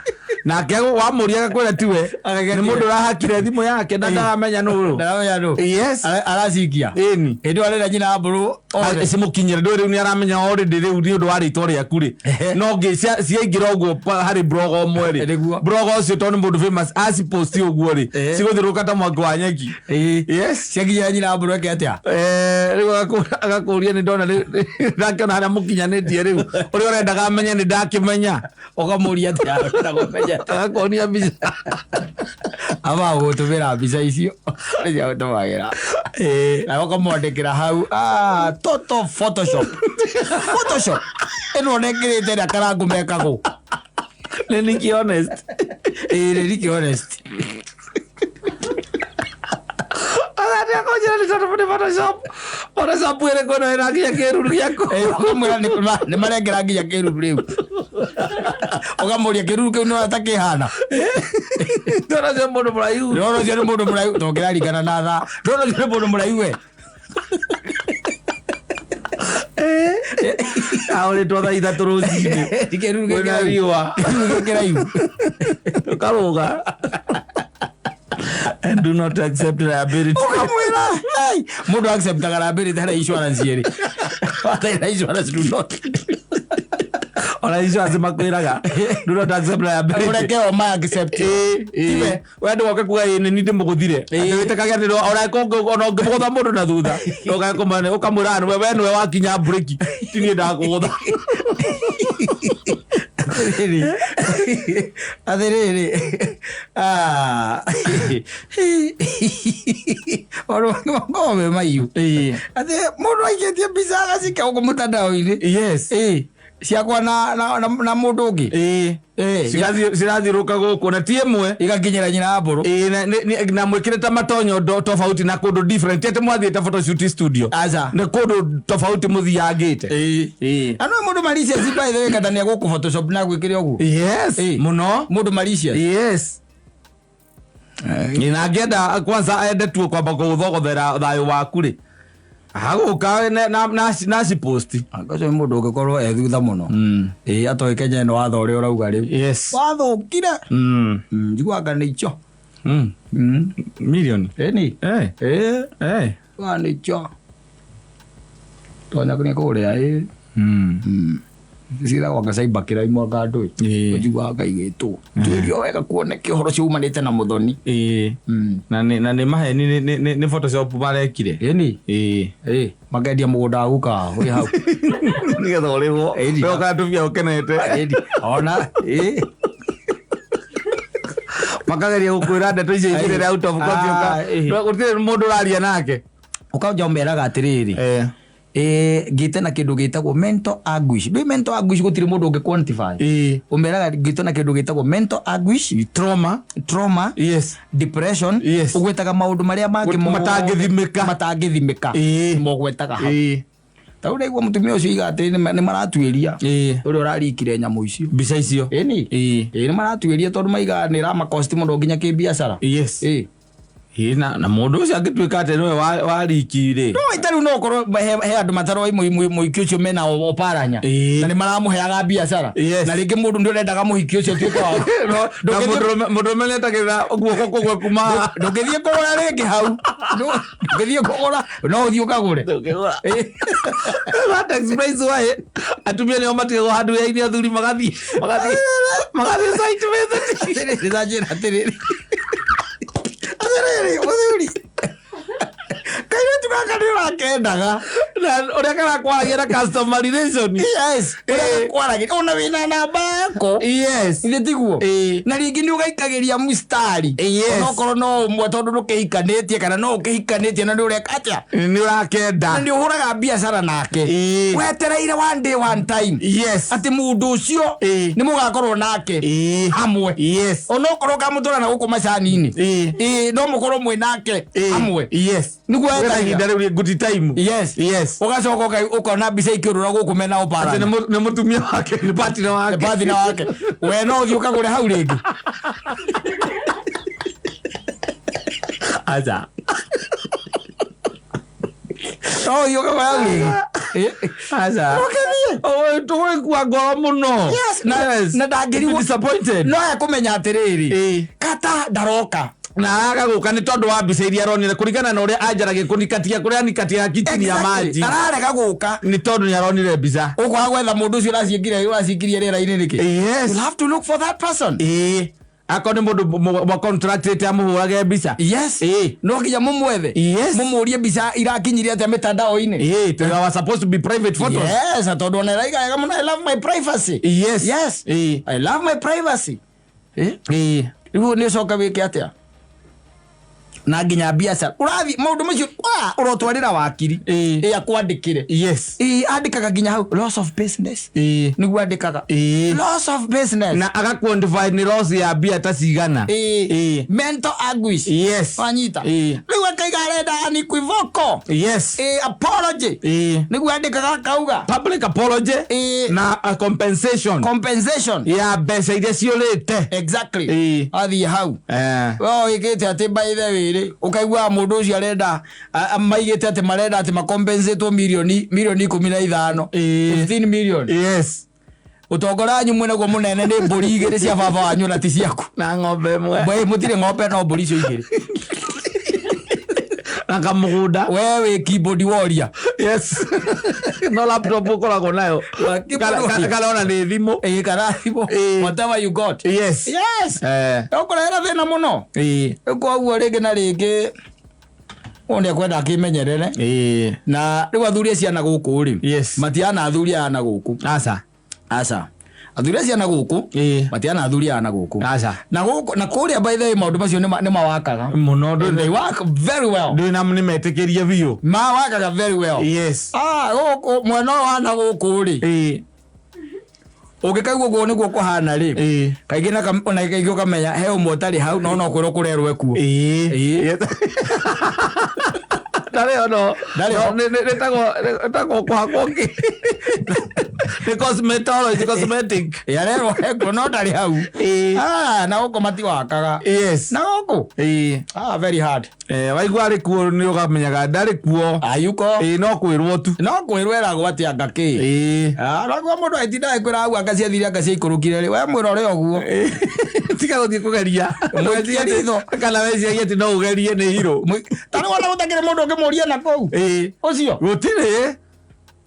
nake wamũria agakwĩra tiwe, Agagĩa nĩ tiwe. mũndũ ũrahakire thimũ yake na ndaramenya nũ. Ndaramenya nũ. Aracikia. Hĩndĩ ĩyo arera nyina wa mbũrũ othe. Cimũkinyĩra ndũĩ rĩu nĩ aramenya already rĩu nĩ ũndũ wa rĩtwa rĩaku rĩ, no ngĩ ciaingĩra ũguo harĩ blogger ũmwe rĩ, blogger ũcio tondũ nĩ mũndũ famous aciposti ũguo rĩ, cigũthiũrũrũka ta mwaki wa nyeki. Ciakinyĩra nyina wa mbũrũ eke atĩa? Rĩu agakũria nĩ ndona ndakĩona harĩa mũkinyanĩtie rĩu, ũrĩa ũrendaga amenye nĩ ndakĩmenya. Ũkamũria atĩa? Ũrenda kũmenya atĩa? Agakuonia mbica. Ama gũtũmĩra mbica icio nĩcio gũtũmagĩra na ũkamwandĩkĩra hau, "Ah, toto photoshop, photoshop ĩno nekĩrĩte ĩrĩa karangu mekagwo." Nĩ Nikki honest. Ĩĩ, nĩ Nikki honest. Nĩakũnjĩra nĩ tondũ nĩ Photoshop. Photoshop ĩrĩkũ ĩno ĩna nginya kĩruru gĩaku? Ũkamwĩra nĩ marengera nginya kĩruru rĩu. Ũkamũria kĩruru kĩu nĩwona ta kĩhana. Ndona ũcio mũndũ mũraihu. Ndĩrona ũcio nĩ mũndũ mũraihu tondũ kĩraringana na thaa. Ndĩrona ũcio nĩ mũndũ mũraihu we. Ahũrĩtwo thaa 3 rũcinĩ. Kĩruru Kwĩna gĩkĩraihu. riũa. Kĩruru gĩkĩraihu. Ũkarũga. And do not accept liability. Ũkamwĩra hey, mũndũ acceptaga liability harĩa insurance ĩrĩ. Harĩa insurance do not. Ona insurance makwĩraga do not accept liability. Ũreke o ma accept. Tiwe, we ndũgoke kuga ĩ nĩ niĩ ndĩmũgũthire. Atĩ wĩtĩkagia atĩ ona ona ũngĩmũgũtha mũndũ na thutha, ndũkae kũmane ũkamwĩra nĩwe we nĩwe wakinya breki, ti niĩ ndakũgũtha. Atĩrĩrĩ. Atĩrĩrĩ. Ah. Maũndũ mangĩ makoragwo me mahiũ. Atĩ mũndũ aikĩtie mbica agacikia gũkũ mũtandao-inĩ. Yes. Ĩ, ciakwa na mũndũ ũngĩ. Cirathiũrũka gũkũ na ti ĩmwe. Igakinyĩra nyina wa mbũrũ. Na mwĩkĩrĩte matonyo tofauti na kũndũ different. Ti atĩ mwathiĩte photoshoot studio. Aca. Nĩ kũndũ tofauti mũthiangĩte. Na no mũndũ malicious by the way kata nĩ egũkũ Photoshop na gwĩkĩre ũguo. Yes. Mũno. Mũndũ malicious. Yes. Na angĩenda kwanza ende tu kwamba gũgũthogothera thayũ waku rĩ, agũka na ciposti. Ũcio nĩ mũndũ ũngĩkorwo e thutha mũno. Ĩ, atoĩ Kenya ĩno watho ũrĩa ũrauga rĩu. Yes. Wathũkire. Njiguaga nĩ icho. Milioni. Ĩni. Ĩ. Njiguaga nĩ icho. Tonya nĩ kũrĩa ĩ. Cithagwo anga cyber crime anga ndũĩ. Njiguaga kaigĩtwo. Tuĩrio wega kuoneke ũhoro ũcio umanĩte na mũthoni. Na nĩ maheni nĩ Photoshop marekire. Ĩni. Makendia mũgũnda wa guka wĩ hau. Nĩgetha ũrĩhwo. Ĩni. We ũgatubia ũkenete. Ĩni. Ona. Ĩ. Makageria gũkwĩra ndeto icio igĩrĩ out of context. Gũtirĩ mũndũ ũraria nake. Ũkanja ũmeraga atĩrĩrĩ. Ngĩte na kĩndũ gĩtagwo mental anguish. Ndũĩ mental anguish gũtirĩ mũndũ ũngĩ quantify. Ũmeraga ngĩte na kĩndũ gĩtagwo mental anguish, Trauma. Trauma. Yes. Depression. Yes. Ũgwetaga maũndũ marĩa mangĩ Matangĩthimĩka. Matangĩthimĩka. Mogwetaga hau. Ta rĩu ndaigua mũtumia ũcio oiga atĩ nĩ maratuĩria ũrĩa ũrarikire nyamũ icio. Mbica icio. Ĩni. Nĩ maratuĩria tondũ maigaga nĩ ĩramakosti mũno nginya kĩbiacara. Yes. Na mũndũ ũcio angĩtuĩka atĩ nĩwe wariki rĩ. No ita rĩu no ũkorwo he andũ mataroi mũhiki ũcio mena oparanya. Na nĩ maramũheaga biacara. Yes. Na rĩngĩ mũndũ nĩũrendaga mũhiki ũcio ũtuĩke wa. Na mũndũrũme nĩetagĩrĩra guoko kũgwe kuma. Ndũngĩthiĩ kũgũra rĩngĩ hau. Ndũngĩthiĩ kũgũra, no ũthiĩ ũkagũre. Ndũngĩgũra. That explains why atumia nĩo matigagwo handũ wĩra-inĩ athuri magathiĩ. Magathiĩ. Magathiĩ site visit. Atĩrĩrĩ, ta njĩra atĩrĩrĩ. Atĩrĩrĩ, mũthuri. Kairĩtu gaka nĩ ũrakendaga. Na ũrĩa karakwaragia na customer relation. Yes. Ũrĩa gakwaragia. Ona wĩna namba yako. Yes. Ithe tiguo? Na rĩngĩ nĩ ũgaikagĩria mstari. Yes. Onokorwo no ũmwe tondũ ndũkĩhikanĩtie kana no ũkĩhikanĩtie na nĩ ũreka atĩa? Nĩ ũrakenda. Na nĩ ũhũraga biacara nake. Wetereire one day one time. Yes. Atĩ mũndũ ũcio nĩ mũgakorwo nake. Hamwe. Yes. Onokorwo ũkamũtwara na gũkũ macani-inĩ. No mũkorwo mwĩ nake hamwe. Yes. Nĩguo Wĩna wetagĩra. ihinda rĩu rĩ good time. Yes. Yes. Ũgacoka ũkona mbica ikĩũrũra gũkũ mena Atĩ ũparana. nĩ mũtumia wake, nĩ partner wake. Nĩ partner wake. We no ũthiĩ ũkagũre hau rĩngĩ. Aca. No ũthiĩ ũkagũre hau rĩngĩ. Aca. Ndũkĩthiĩ. Tũgũgĩkua ngoro mũno. Yes, na ndangĩrigwo. Disappointed. No ekũmenya atĩrĩrĩ. Kata ndaroka. Na araga gũka nĩ tondũ wa mbica iria aronire kũringana na ũrĩa anjaragia kũnikatia kũrĩa anikatia kitchen ya maji. Ararega gũka. Nĩ tondũ nĩ aronire mbica. Ũkwaga gwetha mũndũ ũcio ũraciĩngirie rĩera-inĩ nĩkĩ? Yes. You'll have to look for that person. Akorwo nĩ mũndũ mwa-contractĩte amũhũrage mbica. Yes. No nginya mũmwethe. Yes. Mũmũrie mbica irakinyirie atĩa mĩtandao-inĩ. They were supposed to be private photos. Yes, tondũ ona ĩraiga wega mũno, I love my privacy. Yes. Yes. I love my privacy. Rĩu nĩ ũcoka wĩke atĩa? Na nginya biacara ũrathi maũndũ macio ũrotwarĩra wakiri. Ĩ akwandĩkĩre. Ĩ andĩkaga nginya hau loss of business. Nĩguo andĩkaga loss of business. Na aga quantify nĩ loss ya mbia ta cigana. Ĩ mental anguish. Wanyita. Rĩu akaiga arenda unequivocal ĩ apology. Nĩguo andĩkaga akauga Public apology. Na a compensation. Compensation. Ya mbeca iria ciũrĩte. Exactly. Athiĩ hau. We wĩkĩte atĩ by the way rĩ, ũkaiguaga mũndũ ũcio arenda maigĩte atĩ marenda atĩ macompensatwo milioni 15. 15 million. Ũtongoria wanyu mwĩnaguo mũnene nĩ mbũri igĩrĩ cia baba wanyu na ti ciaku. Na ng'ombe ĩmwe. Bwe, mũtirĩ ng'ombe no mbũri icio igĩrĩ. Na kamũgũnda. We wĩ keyboard warrior. Yes, no laptop ũkoragwo nayo. Keyboard Kana ona nĩ thimũ. Ĩ kana thimũ. Whatever you got. Yes. Ũkũrehera thĩna mũno. Rĩu koguo rĩngĩ na rĩngĩ ũyũ nĩ ekwenda akĩmenyerere. Na rĩu athuri a ciana gũkũ rĩ, matiana athuri aya na gũkũ. Aca. Aca, athuri a ciana gũkũ matiana athuri aya na gũkũ. Aca. Na gũkũ na kũrĩa by the way maũndũ macio nĩ mawakaga Mũno. And they work very well. Ndũrĩ na nĩ metĩkĩrie biũ. Mawakaga very well. Ah, gũkũ mwena ũyũ wa na gũkũ rĩ, ũngĩkaigua ũguo nĩguo kũhana rĩ, kaingĩ na ona kaingĩ ũkamenya he ũmwe ũtarĩ hau no no kwĩrwo kũrerwo ekuo. Ndarĩ ho no. Ndarĩ ho. Nĩtagwo kũhakwo kĩ nĩ cosmetology, cosmetic. Ĩ, arerwo ekuo no ndarĩ hau. Ah, na gũkũ matiwakaga. Na gũkũ ah, very hard. Waigua arĩ kuo nĩ ũkamenyaga ndarĩ kuo. Ayuko. No kwĩrwo tu. No kwĩrwo eragwo atĩ anga kĩ. Ah, naguo mũndũ agĩtinda agĩkwĩra hau anga ciathire anga ciaikũrũkire rĩ, we mwĩra ũrĩ ũguo. Tiga gũthiĩ kũgeria. Mũikie ritho. Kana weciragia atĩ no ũgerie nĩ irũ. Ta rĩu ona gũtakĩrĩ mũndũ ũngĩmũria na kũu. Ũcio. Gũtirĩ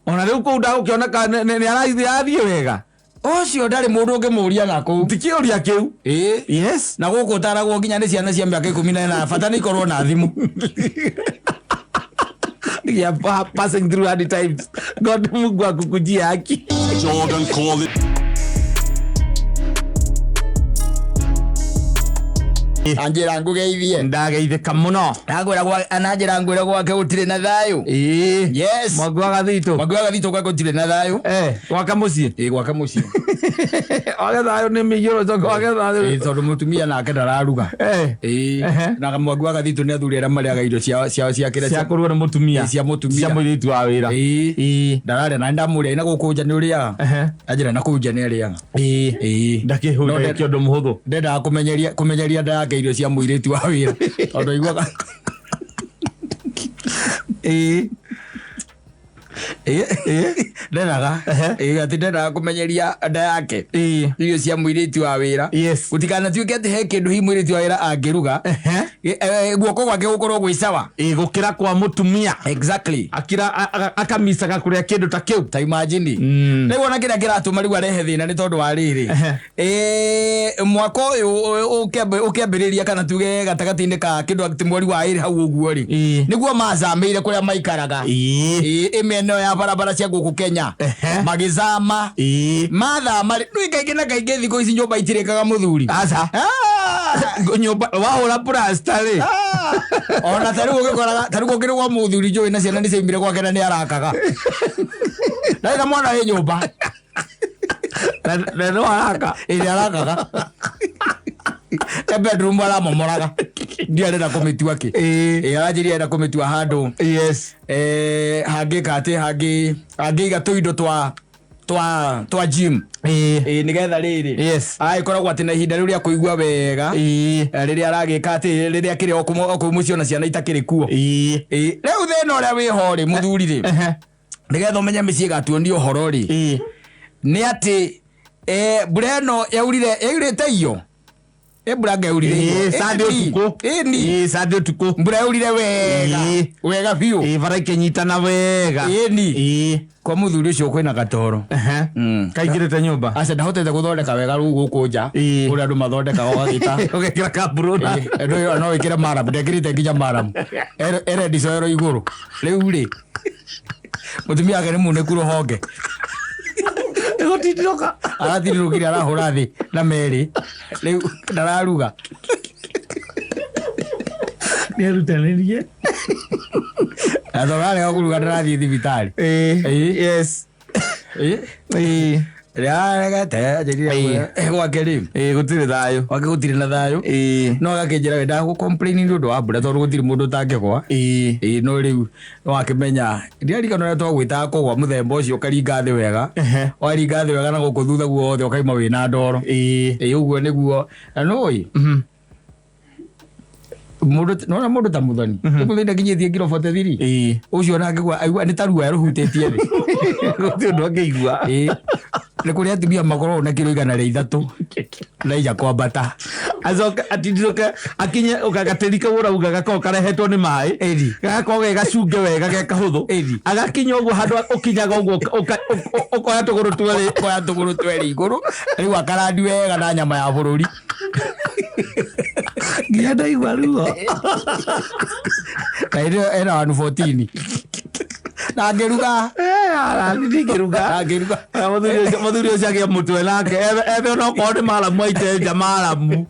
ona rĩu kũu ndagũkĩoneka nĩ arathiĩ wega. Ũcio ndarĩ mũndũ ũngĩmũria na kũu. Ti kĩũria kĩu. Na gũkũ ũtaragwo nginya nĩ ciana cia mĩaka 18 bata nĩ ikorwo na thimũ. Yeah, passing through hard times. God Mungu akukujia haki. Jordan call it. Anjĩra ngũgeithie. Ndageithĩka mũno. Ndagwĩra ananjĩra ngwĩre gwake gũtirĩ na thayũ. Yes. Mwangi wa Gathitũ. Mwangi wa Gathitũ gwake gũtirĩ na thayũ. Gwake mũciĩ. Ĩ, gwake mũciĩ. Wage thayũ nĩ mĩiyũro coka wage thayũ. Ĩ, tondũ mũtumia nake ndararuga. Ĩ, na Mwangi wa Gathitũ nĩ athuri arĩa marĩaga irio ciao cia kĩrĩa Cia kũrugwo nĩ mũtumia. Ĩ, cia mũtumia. Cia mũirĩtu wa wĩra. Ĩ. Ndararĩa na ndamũrĩa na gũkũ nja nĩ ũrĩaga. Anjĩra na kũu nja nĩ arĩaga. Ĩ. Ndakĩhũra No, kĩ ũndũ mũhũthũ. Ndendaga kũmenyeria nda yake irio cia mũirĩtu wa wĩra tondũ aiguaga ndendaga atĩ ndendaga kũmenyeria nda yake irio cia mũirĩtu wa wĩra. Gũtikanatuĩke atĩ he kĩndũ hihi mũirĩtu wa wĩra angĩruga, guoko gwake gũkorwo gwĩ sawa. Gũkĩra kwa mũtumia. Exactly. Akira akamicaga kũrĩa kĩndũ ta kĩu. Ta imagine. Rĩu ona kĩrĩa kĩratũma rĩu arehe thĩna nĩ tondũ wa rĩrĩ, mwaka ũyũ ũkĩambĩrĩria kana tuge gatagatĩ-inĩ ka kĩndũ atĩ mweri wa ĩrĩ hau ũguo rĩ, nĩguo macamĩire kũrĩa maikaraga. Ĩmĩena ĩyo ya barabara cia gũkũ Kenya. Magĩcama. Mathama rĩ, rĩu kaingĩ na kaingĩ thikũ ici nyũmba itirĩkaga mũthuri. Aca. Nyũmba wahũra plasta rĩ. Ona ta rĩu ũgĩkoraga ta rĩu ũkĩrĩ gwa mũthuri njũĩ na ciana nĩ ciaumire gwake na nĩ arakaga. Ndarĩ na mwana wĩ nyũmba. Na no araka. Ĩ, nĩ arakaga. E bedroom aramomoraga. Ndiũ arenda kũmĩtua kĩ. Ĩ, aranjĩria arenda kũmĩtua handũ. Hangĩka atĩ hangĩiga tũindo twa gym. Nĩgetha rĩrĩ. Agĩkoragwo atĩ na ihinda rĩu rĩa kũigua wega. Rĩrĩa aragĩka atĩ rĩrĩa akĩrĩ o kũu mũciĩ ona ciana itakĩrĩ kuo. Rĩu thĩna ũrĩa wĩho rĩ, mũthuri rĩ, nĩgetha ũmenye mĩciĩ ĩgatuonia ũhoro rĩ, nĩ atĩ, mbura ĩno yaurĩte iyo. Mbura anga yaurire iyo. Sunday ũtukũ. Ĩni. Sunday ũtukũ. Mbura yaurire wega. Wega biũ. Bara ikĩnyitana wega. Ĩni. Kwa mũthuri ũcio kwĩna gatoro. Kaingĩrĩte nyũmba. Aca, ndahotete gũthondeka wega rĩu gũkũ nja. Kũrĩa andũ mathondekaga ũgagĩta. Ũgekĩra kaburũna. No wĩkĩre maramu, ndekĩrĩte nginya maramu. Erendi coero igũrũ. Rĩu rĩ, mũtumia wake nĩ munĩku rũhonge. Ĩgũtindirũka. Aratindirũkire arahũra thĩ na merĩ. Rĩu ndararuga. Nĩ erutanĩrie. Na tondũ arega kũruga ndarathiĩ thibitarĩ. Ĩĩ. Yes. Ĩĩ. Rĩaregete anjĩrire gwake rĩ. Ĩĩ, gũtirĩ thayũ. Gwake gũtirĩ na thayũ. Ĩĩ. No agakĩnjĩra we ndagũ complain nĩ ũndũ wa mbura tondũ gũtirĩ mũndũ ũtangĩgwa. Ĩĩ. Ĩĩ, no rĩu nĩwakĩmenya ndirarikana ũrĩa twagwĩtaga kũgwa mũthemba ũcio ũkaringa thĩ wega. Waringa thĩ wega na gũkũ thutha guothe ũkaima wĩna ndoro. Ĩĩ. Ĩĩ, ũguo nĩguo. Na nĩũĩ mũndũ nona mũndũ ta Muthoni, Muthoni ndakinyĩtie kiro 43. Ĩĩ. Ũcio nake aigua nĩ ta ruoya rũhutĩtie thĩ. Gũtirĩ ũndũ angĩigua. Ĩĩ. Nĩ kũrĩ atumia makoragwo na kiro 103 na inya kwambata. Acoke atindirũke akinye gatĩri kau ũrauga gakoragwo karehetwo nĩ maĩ. Ĩni. Gagakorwo ge gacunge wega ge kahũthũ. Ĩni. Agakinya ũguo handũ ũkinyaga ũguo ũkoya tũgũrũ twerĩ. Koya tũgũrũ twerĩ igũrũ rĩu akarandi wega na nyama ya bũrũri. Nginya ndaigua ruo. Na ĩno ena 114 na ngĩruga. Ndingĩruga. Na ngĩruga. Mũthuri ũcio agĩe mũtwe nake ethe onokorwo nĩ maramu aite nja maramu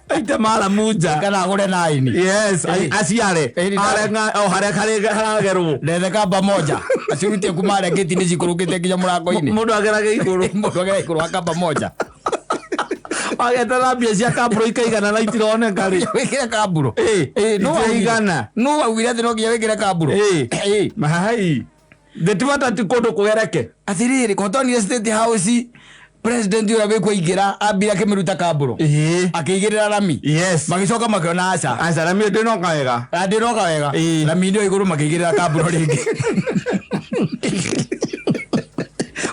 aite maramu nja. Kana agũre naini. Yes, aciare. Ĩni. Are o harĩa haragerwo. Ndethe kamba moja acirutie kuma harĩa ngĩti-inĩ cikũrũkĩte nginya mũrango-inĩ. Mũndũ agerage igũrũ. Mũndũ agera igũrũ wa kamba moja. Wagetera mbia cia kambũro ikaigana na itironeka rĩ. Wĩkĩre kambũro. Ĩĩ, Ĩĩ, nũ waugire? itiigana. Nũ waugire atĩ no nginya wĩkĩre kambũro? Ĩĩ. Ĩĩ. Mahai thĩtima ti kũndũ kũgereke. Atĩrĩrĩ, kotonire State House president ũrĩa wĩkuo aingĩra ambire akĩmĩruta kambũro. Ĩĩ. Akĩigĩrĩra rami. Yes. Magĩcoka makĩona aca. Aca rami ndĩnoka wega. Na ndĩroka wega. Ĩĩ. Rami ndio igũrũ makĩigĩrĩra kambũro rĩngĩ.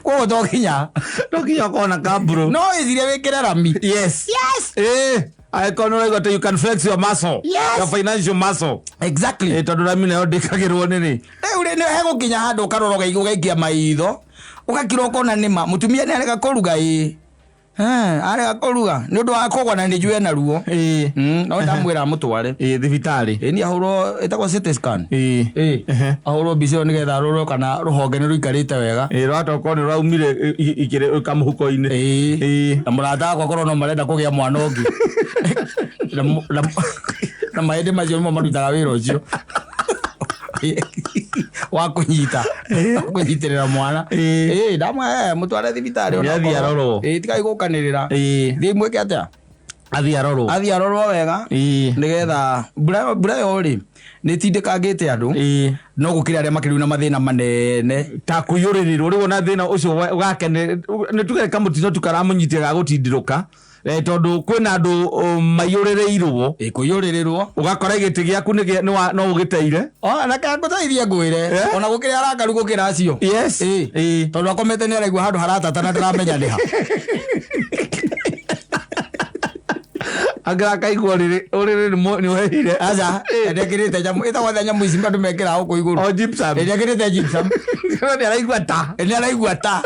Koguo to nginya. No nginya ũkorwo na kambũro. No wĩcirie wĩkĩre rami. Yes. Yes. Ĩĩ. Angĩkorwo nĩ ũraigua atĩ you can flex your muscle. Yes. Your financial muscle. Exactly. Ĩĩ, tondũ rami nayo ndĩkagĩrwo nĩ rĩ. Rĩu rĩ nĩ hegũkinya handũ ũkarora ũgaikia maitho ũgakira ũkona nĩma mũtumia nĩ arega kũruga. Ĩĩ, arega kũruga nĩ ũndũ wa kũgwa na nĩ njũĩ ena ruo. Ĩĩ. No ndamwĩra amũtware. Ĩĩ, thibitarĩ. Ĩĩ, niĩ ahũrwo ĩtagwo CT scan. Ĩĩ. Ĩĩ, Ehe. ahũrwo mbica ĩyo nĩgetha arorwo kana rũhonge nĩ rũikarĩte wega. Ĩĩ, rwatokorwo nĩ rwaumire ikĩrĩ kamũhuko-inĩ. Ĩĩ. Ĩĩ. Na mũrata wakwa korwo no marenda kũgĩa mwana ũngĩ na mahĩndĩ macio nĩmo marutaga wĩra ũcio wa kũnyita kũnyitĩrĩra mwana. Ĩĩ. Ĩĩ, ndamwe mũtware thibitarĩ ona Nĩ athiĩ okorwo- arorwo. Ĩĩ, tigai gũkanĩrĩra. Ĩĩ. Thiĩ mwĩke atĩa. Athiĩ arorwo. Athiĩ arorwo wega. Ĩĩ. Nĩgetha mbura ĩyo rĩ nĩ ĩtindĩkangĩte andũ. Ĩĩ. No gũkĩrĩ arĩa makĩrĩ na mathĩna manene. Ta kũiyũrĩrĩrwo rĩu ona thĩna ũcio wake nĩ tuge kamũtino tu karamũnyitia ga gũtindirũka, tondũ kwĩna andũ maiyũrĩrĩirwo. Ĩĩ, kũiyũrĩrĩrwo. Ũgakora gĩtĩ gĩaku no ũgĩteire. Ona ngũteithie ngwĩre. Eh? Ona gũkĩrĩ arakaru gũkĩra acio. Yes. Ĩĩ. Ĩĩ. Tondũ akomete nĩ araigua handũ haratata na ndaramenya nĩ ha. Angĩ akaigua ũrĩrĩ nĩ ũhehire. Aca ndekĩrĩte nyamũ ĩtagwo atĩa nyamũ ici andũ mekĩraga gũkũ igũrũ? O gypsum. Ĩ, ndekĩrĩte gypsum. Nĩ araigua ta. Ĩ, nĩ araigua ta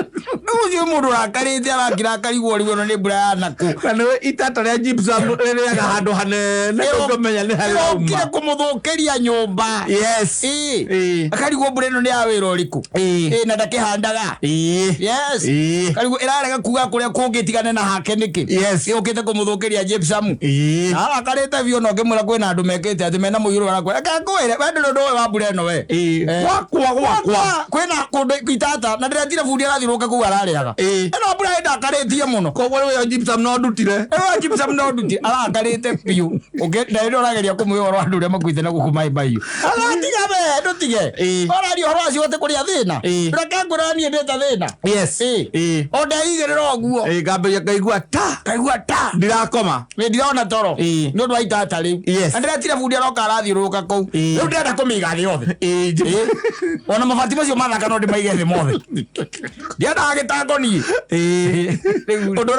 rĩu ũcio mũndũ ũrakarĩte arakira akarigwo rĩu ĩno nĩ mbura ya nakũ. Na nĩwe itata rĩa gypsum rĩrĩaga handũ hanene ũngĩmenya nĩ harĩa Ĩrokire rauma. kũmũthũkĩria nyũmba. Yes. Ĩĩ. Ĩĩ. Akarigwo mbura ĩno nĩ ya wĩra ũrĩkũ. Ĩĩ. Ĩĩ, na ndakĩhandaga. Ĩĩ. Yes. Ĩĩ. Karigwo ĩrarega kuga kũrĩa kũngĩ tigane na hake nĩkĩ. Yes. Ĩũkĩte kũmũthũkĩria gypsum. Ĩĩ. Arakarĩte biũ na ũngĩmwĩra kwĩna andũ mekĩte atĩ mena mũiyũro arakwĩra reke ngwĩre we ndũrĩ ũndũ ũyũ wa mbura ĩno we. Ĩĩ. Eh. Gwakwa gwakwa. Kwĩna kũndũ itata na ndĩretire bundi arathiũrũrũka kũu ararĩaga. Ĩĩ. Ĩno mbura ĩndakarĩtie mũno. Koguo rĩu ĩyo gypsum no ndutire. Ĩno gypsum no nduti arakarĩte biũ. Na ĩno ũrageria kũmwĩra ũhoro wa andũ ũrĩa makuĩte na gũkũ maĩ mahiũ. Aratiga we ndũtige. Ĩĩ. Ũraria ũhoro wacio atĩ kũrĩa thĩna. Ĩĩ. Reke ngwĩre niĩ ndĩte thĩna. Yes. Ĩĩ. Ĩĩ. O ndeigĩrĩra ũguo. Ĩĩ, ngambĩrĩria ngaigua ta Kaigua ta. ndirakoma. Nĩ ndirona toro. Ĩĩ. Nĩ ũndũ wa itata rĩu. Yes. Na ndĩretire bundi aroka arathiũrũrũka kũu. Ĩĩ. Rĩu ndĩrenda kũmĩiga thĩ yothe. Ĩĩ. Ĩĩ. Ona mabati macio mathaka no ndĩmaige thĩ mothe. Ndiendaga gĩtango niĩ. Ĩĩ. Rĩu Ũndũ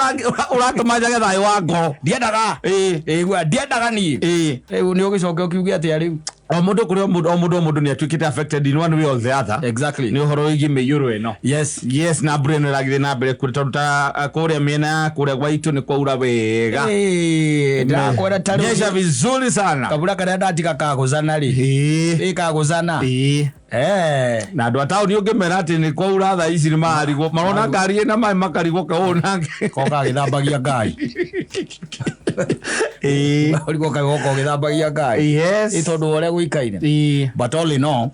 ũratũma njage thayũ wa ngoro. Ndiendaga. Ĩĩ. Ĩgua ndiendaga niĩ. Ĩĩ. Rĩu nĩ ũgĩcoke ũkiuge atĩa rĩu? O mũndũ kũrĩ o mũndũ o mũndũ o mũndũ nĩ atuĩkĩte affected in one way or the other. Exactly. Nĩ ũhoro wĩgiĩ mĩiyũro ĩno. Yes. Yes, na mbura ĩno ĩragĩthiĩ na mbere kũrĩ tondũ ta kũrĩa mĩena ya kũrĩa gwa itũ nĩ kwaura wega. Ĩĩ, ndakwĩra ta rĩu Nyesha vizuri sana. Kabura karĩa ndatiga kagũcana rĩ. Ĩĩ. Ĩ kagũcana. Ĩĩ. Eh. Na andũ a taũni ũngĩmera atĩ nĩ kwaura thaa ici nĩ mararigwo marona ngari ĩna maĩ makarigwo kaũ nake. Ko gagĩthambagia ngari. Ũrigwo kaĩ woka ũgĩthambagia ngari. Yes. Ĩ tondũ wa ũrĩa gũikaire. Ĩĩ. But all in all,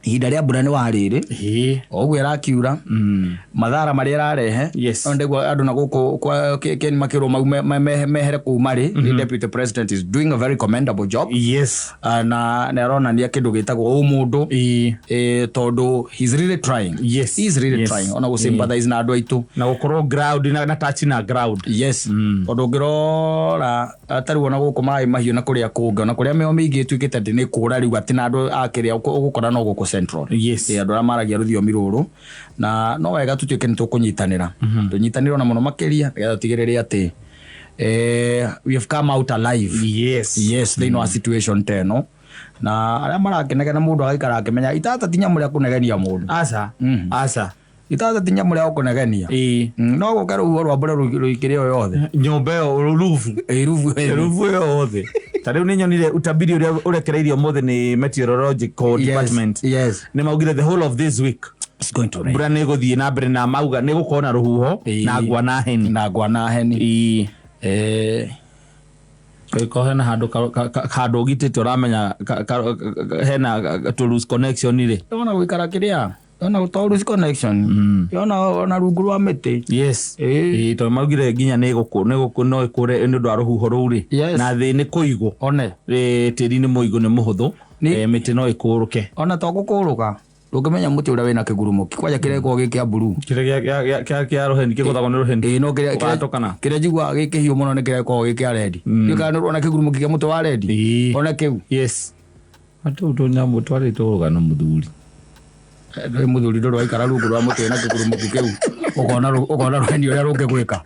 ihinda rĩa mbura nĩ warĩrĩ. Ĩĩ. O ũguo ĩrakiura mathara marĩa ĩrarehe. Yes. No ndĩgua andũ na gũkũ kwa Ken makĩrwo mau mehere kũu marĩ. The deputy president is doing a very commendable job. Yes. Na nĩ aronania kĩndũ gĩtagwo ũmũndũ. Ĩĩ. Tondũ he's really trying. Yes. He's really Yes. trying. Ona gũ sympathize na andũ aitũ. Na gũkorwo ground na touch na ground. Yes. Tondũ ũngĩrora tarĩu ona gũkũ maĩ mahiũ na kũrĩa kũngĩ ona kũrĩa mĩo mĩingĩ ĩtuĩkĩte atĩ nĩ kũra rĩu atĩ na andũ a kĩrĩa ũgũkora no gũkũ central. Yes. Andũ arĩa maragia rũthiomi rũrũ na no wega tũtuĩke nĩ tũkũnyitanĩra. Tũnyitanĩre ona mũno makĩria nĩgetha tũtigĩrĩre atĩ we have come out alive. Yes. Yes, thĩinĩ wa situation ta ĩno. Na arĩa marakenegena mũndũ agaikara akĩmenya itata ti nyamũ rĩa kũnegenia mũndũ. Aca. Aca. Itata ti nyamũ rĩa gũkũnegenia. Ĩĩ. No gũke rũhuho rwa mbura rũikĩre o yothe. Nyũmba ĩyo rufu. Ĩ, rubu ĩyo. Rufu ĩyo yothe. Ta rĩu nĩ nyonire utabiri ũrĩa ũrekereirio ũmũthĩ nĩ meteorological Yes, department. yes. Nĩ maugire the whole of this week It's going to rain. mbura nĩ ĩgũthiĩ na mbere na mauga nĩ gũkorwo na rũhuho Ĩĩ. na ngwa na heni. Na ngwa na heni. Ĩĩ. Ko hena handũ handũ ũgitĩte ũramenya hena to lose connection rĩ. Ona gũikara kĩrĩa ona to lose connection. Ona ona rungu rwa mĩtĩ. Yes. Ĩĩ. Ĩĩ, tondũ maugire nginya nĩ gũkũ nĩ gũkũ no ĩkũre nĩ ũndũ wa rũhuho rũu rĩ. Yes. Na thĩ nĩ kũigũ. One. Ĩĩ, tĩri nĩ mũigũ nĩ mũhũthũ. Mĩtĩ no ĩkũrũke. Ona to gũkũrũka. Ndũngĩmenya mũtĩ ũrĩa wĩna kĩgurumoki kwanja kĩrĩa gĩkoragwo gĩ kĩa blue. Kĩrĩa kĩa rũheni kĩgũthagwo nĩ rũheni. Ĩĩ, no kĩrĩa Ũgatũkana. kĩrĩa njiguaga gĩ kĩhiũ mũno nĩ kĩrĩa gĩkoragwo gĩ kĩa red. Ndiũĩ kana nĩ ũrona kĩgurumoki kĩa mũtĩ wa red. Ĩĩ. Ona kĩu. Yes. Atũ tũnyamũ twarĩ tũrũgano mũthuri. Ndũrĩ mũthuri ndũrĩ waikara rungu rwa mũtĩ na kĩgurumoki kĩu. Ũkona ũkona rũheni ũrĩa rũngĩgwĩka.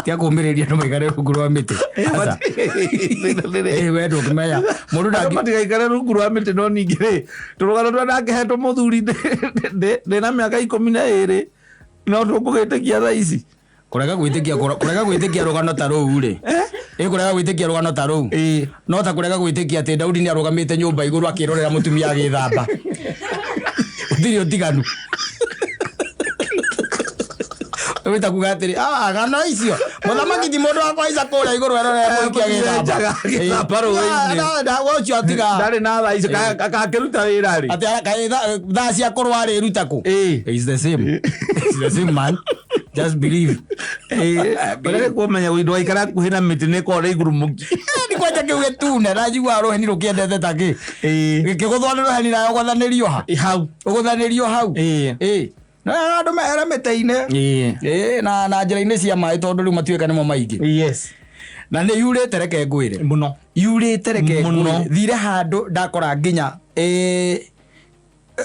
Tia kũũmĩrĩria andũ maikare rungu rwa mĩtĩ. Aca. Ĩĩ, we ndũngĩmenya. Mũndũ Andũ ndangĩ matigaikare rungu rwa mĩtĩ no ningĩ rĩ tũrũgano tũrĩa ndakĩhetwo mũthuri ndĩna mĩaka 12 no tũkũgĩtĩkia thaa ici. Kũrega gwĩtĩkia kũrega gwĩtĩkia rũgano ta rũu rĩ. Ĩ, kũrega gwĩtĩkia rũgano ta rũu. Ĩĩ. No ta kũrega gwĩtĩkia atĩ Daudi nĩ arũgamĩte nyũmba igũrũ akĩrorera mũtumia agĩthamba. Gũtirĩ ũtiganu. Wĩta kuga atĩrĩ, ng'ano icio. Mũthamaki ti mũndũ wa kũhaica kũrĩa igũrũ erorere mũhiki agĩthamba. Njaga agĩthamba rũĩ-inĩ. Na ũcio atiga. Ndarĩ na thaa icio akakĩruta wĩra rĩ. Atĩ kaĩ thaa cia kũrũa rĩ ruta kũ? Ĩĩ. It's the same. It's the same man. Just believe. Ĩĩ. Ũrĩa kũmenya ndwaikara hakuhĩ na mĩtĩ nĩ ĩkoragwo na igurumuki. Ni kwanja kĩu gĩtune na njiguaga rũheni rũkĩendete ta kĩ. Ĩĩ. Gĩkĩgũthwo nĩ rũheni nayo ũgũthanĩrio ha? Hau. Ũgũthanĩrio hau. Ĩĩ. Ĩĩ. Na andũ mehere mĩtĩ-inĩ. Ĩĩ. Ĩĩ, na njĩra-inĩ cia maĩ tondũ rĩu matuĩka nĩmo maingĩ. Yes. Na nĩ yurĩte reke ngwĩre. Mũno. Yurĩte reke Mũno. ngwĩre. Thire handũ ndakora nginya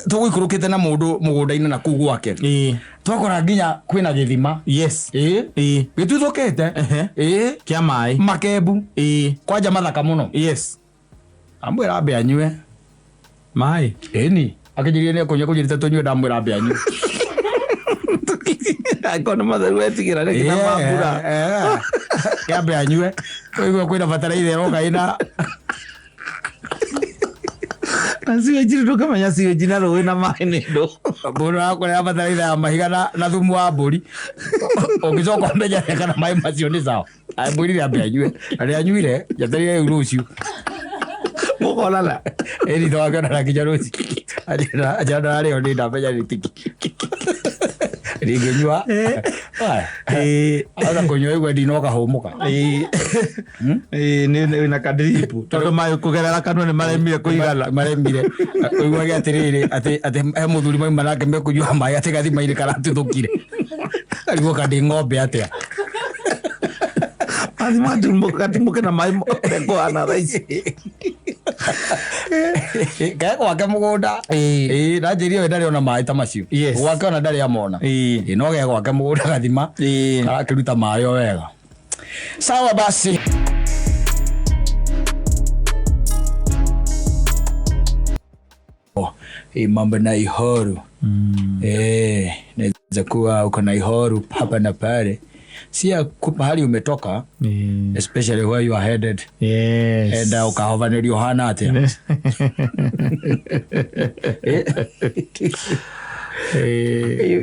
tũgũikũrũkĩte na mũndũ mũgũnda-inĩ na kũu gwake. Ĩĩ. Twakora nginya kwĩna gĩthima. Yes. Ĩĩ. Ĩĩ. Gĩtuthũkĩte. Ehe. Ĩĩ. Kĩa maĩ. Makembu. Ĩĩ. Kwanja mathaka mũno. Yes. Amwĩra ambe anyue. Maĩ. Ĩni. Akĩnjĩrire nĩ ekũnyua kũnjĩrĩte tũnyue ndamwĩra ambe anyue. Angĩkorwo nĩ matheru etigĩra rĩngĩ na mambura. Kĩambe anyue. Ũigue kwĩna bataraitha ĩroka ĩna Na sewage ndũkamenya sewage na rũĩ na maĩ nĩ ndũ. Mũndũ arakũrera bataraitha ya mahiga na thumu wa mbũri. Ũngĩcoka ũmenye kana maĩ macio nĩ sawa. Amwĩrire ambe anyue. Na nĩ anyuire, njeterire rĩu rũciũ. Mũkonana. Ĩni twakĩonana nginya rũciũ. Anjĩra ndararĩo nĩ ndamenya nĩ tiki. Rĩngĩnyua. Ĩĩ. Aza kũnyua ĩgwe ndinoka hũmũka. Ĩĩ. Ĩĩ, nĩ na kadiripu. Tondũ maĩ kũgerera kanua nĩ maremire kũigana. Maremire. Ũiguage atĩrĩrĩ, atĩ he mũthuri mauma nake mekũnyua maĩ atĩ gathima-inĩ karatuthũkire. Karigwo kandĩ ng'ombe atĩa. Mathi gatumũke na maĩ ũrĩa kũhana thaa ici. Kae gwake mũgũnda. Ĩĩ. Ĩĩ, na njĩrire we ndarĩ ona maĩ ta macio. Yes. Gwake ona ndarĩ amona. Ĩĩ. Ĩĩ, no ge gwake mũgũnda gathima. Ĩĩ. Karakĩruta maĩ o wega. Sawa basi. Hii mambo na Ihoru. Naweza kuwa uko na Ihoru hapa na pale. Si ya mahali umetoka, especially where you are headed. Yes. Enda ukahovanĩrio hana atĩa?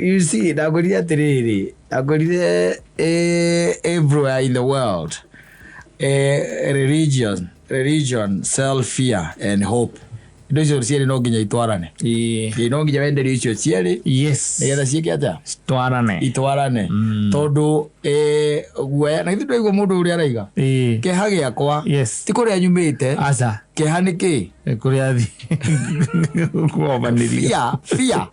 You see, ndangũrire atĩrĩrĩ, ndangũrire Everywhere in the world, religion self fear and hope, indo icio cierĩ no nginya itwarane. Ĩĩ, no nginya wenderio icio cierĩ nĩgetha ciĩke atĩa? Twarane. Itwarane, tondũ guoya na githĩ ndwaigua mũndũ ũrĩa araiga, kĩeha gĩakwa ti kũrĩa nyumĩte. Aca. Kĩeha nĩ kĩ? Kũrĩa athi kuobanĩrio. Fear, fear,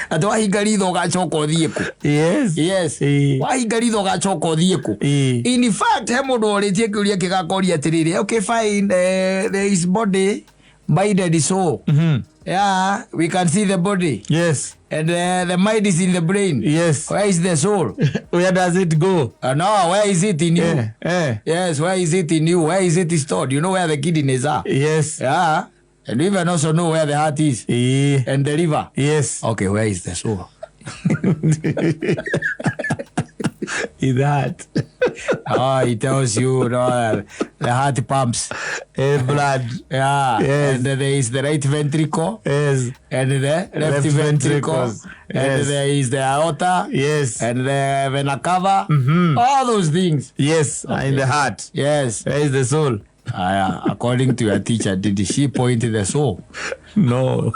atĩ wahinga ritho ũgacoka ũthiĩ kũ? Yes. Wahinga ritho ũgacoka ũthiĩ kũ? In fact, he mũndũ orĩtie kĩũria kĩgakoria atĩrĩrĩ, okay, fine, there is body, mind and soul. Yeah, we can see the body and the mind is in the brain. Where is the soul? Where does it go? No, where is it in you? Yes, where is it in you? Where is it stored? You know where the kidneys are? Yeah, and you even also know where the heart is and the liver. Okay, where is the soul? In that. Oh, it tells you, no, the heart pumps Blood. Yeah. And there is the right ventricle and the left Left ventricle. ventricles. And there is the aorta and the vena cava. All those things. Yes, in the heart. Where is the soul? According to your teacher, did she point the soul? No.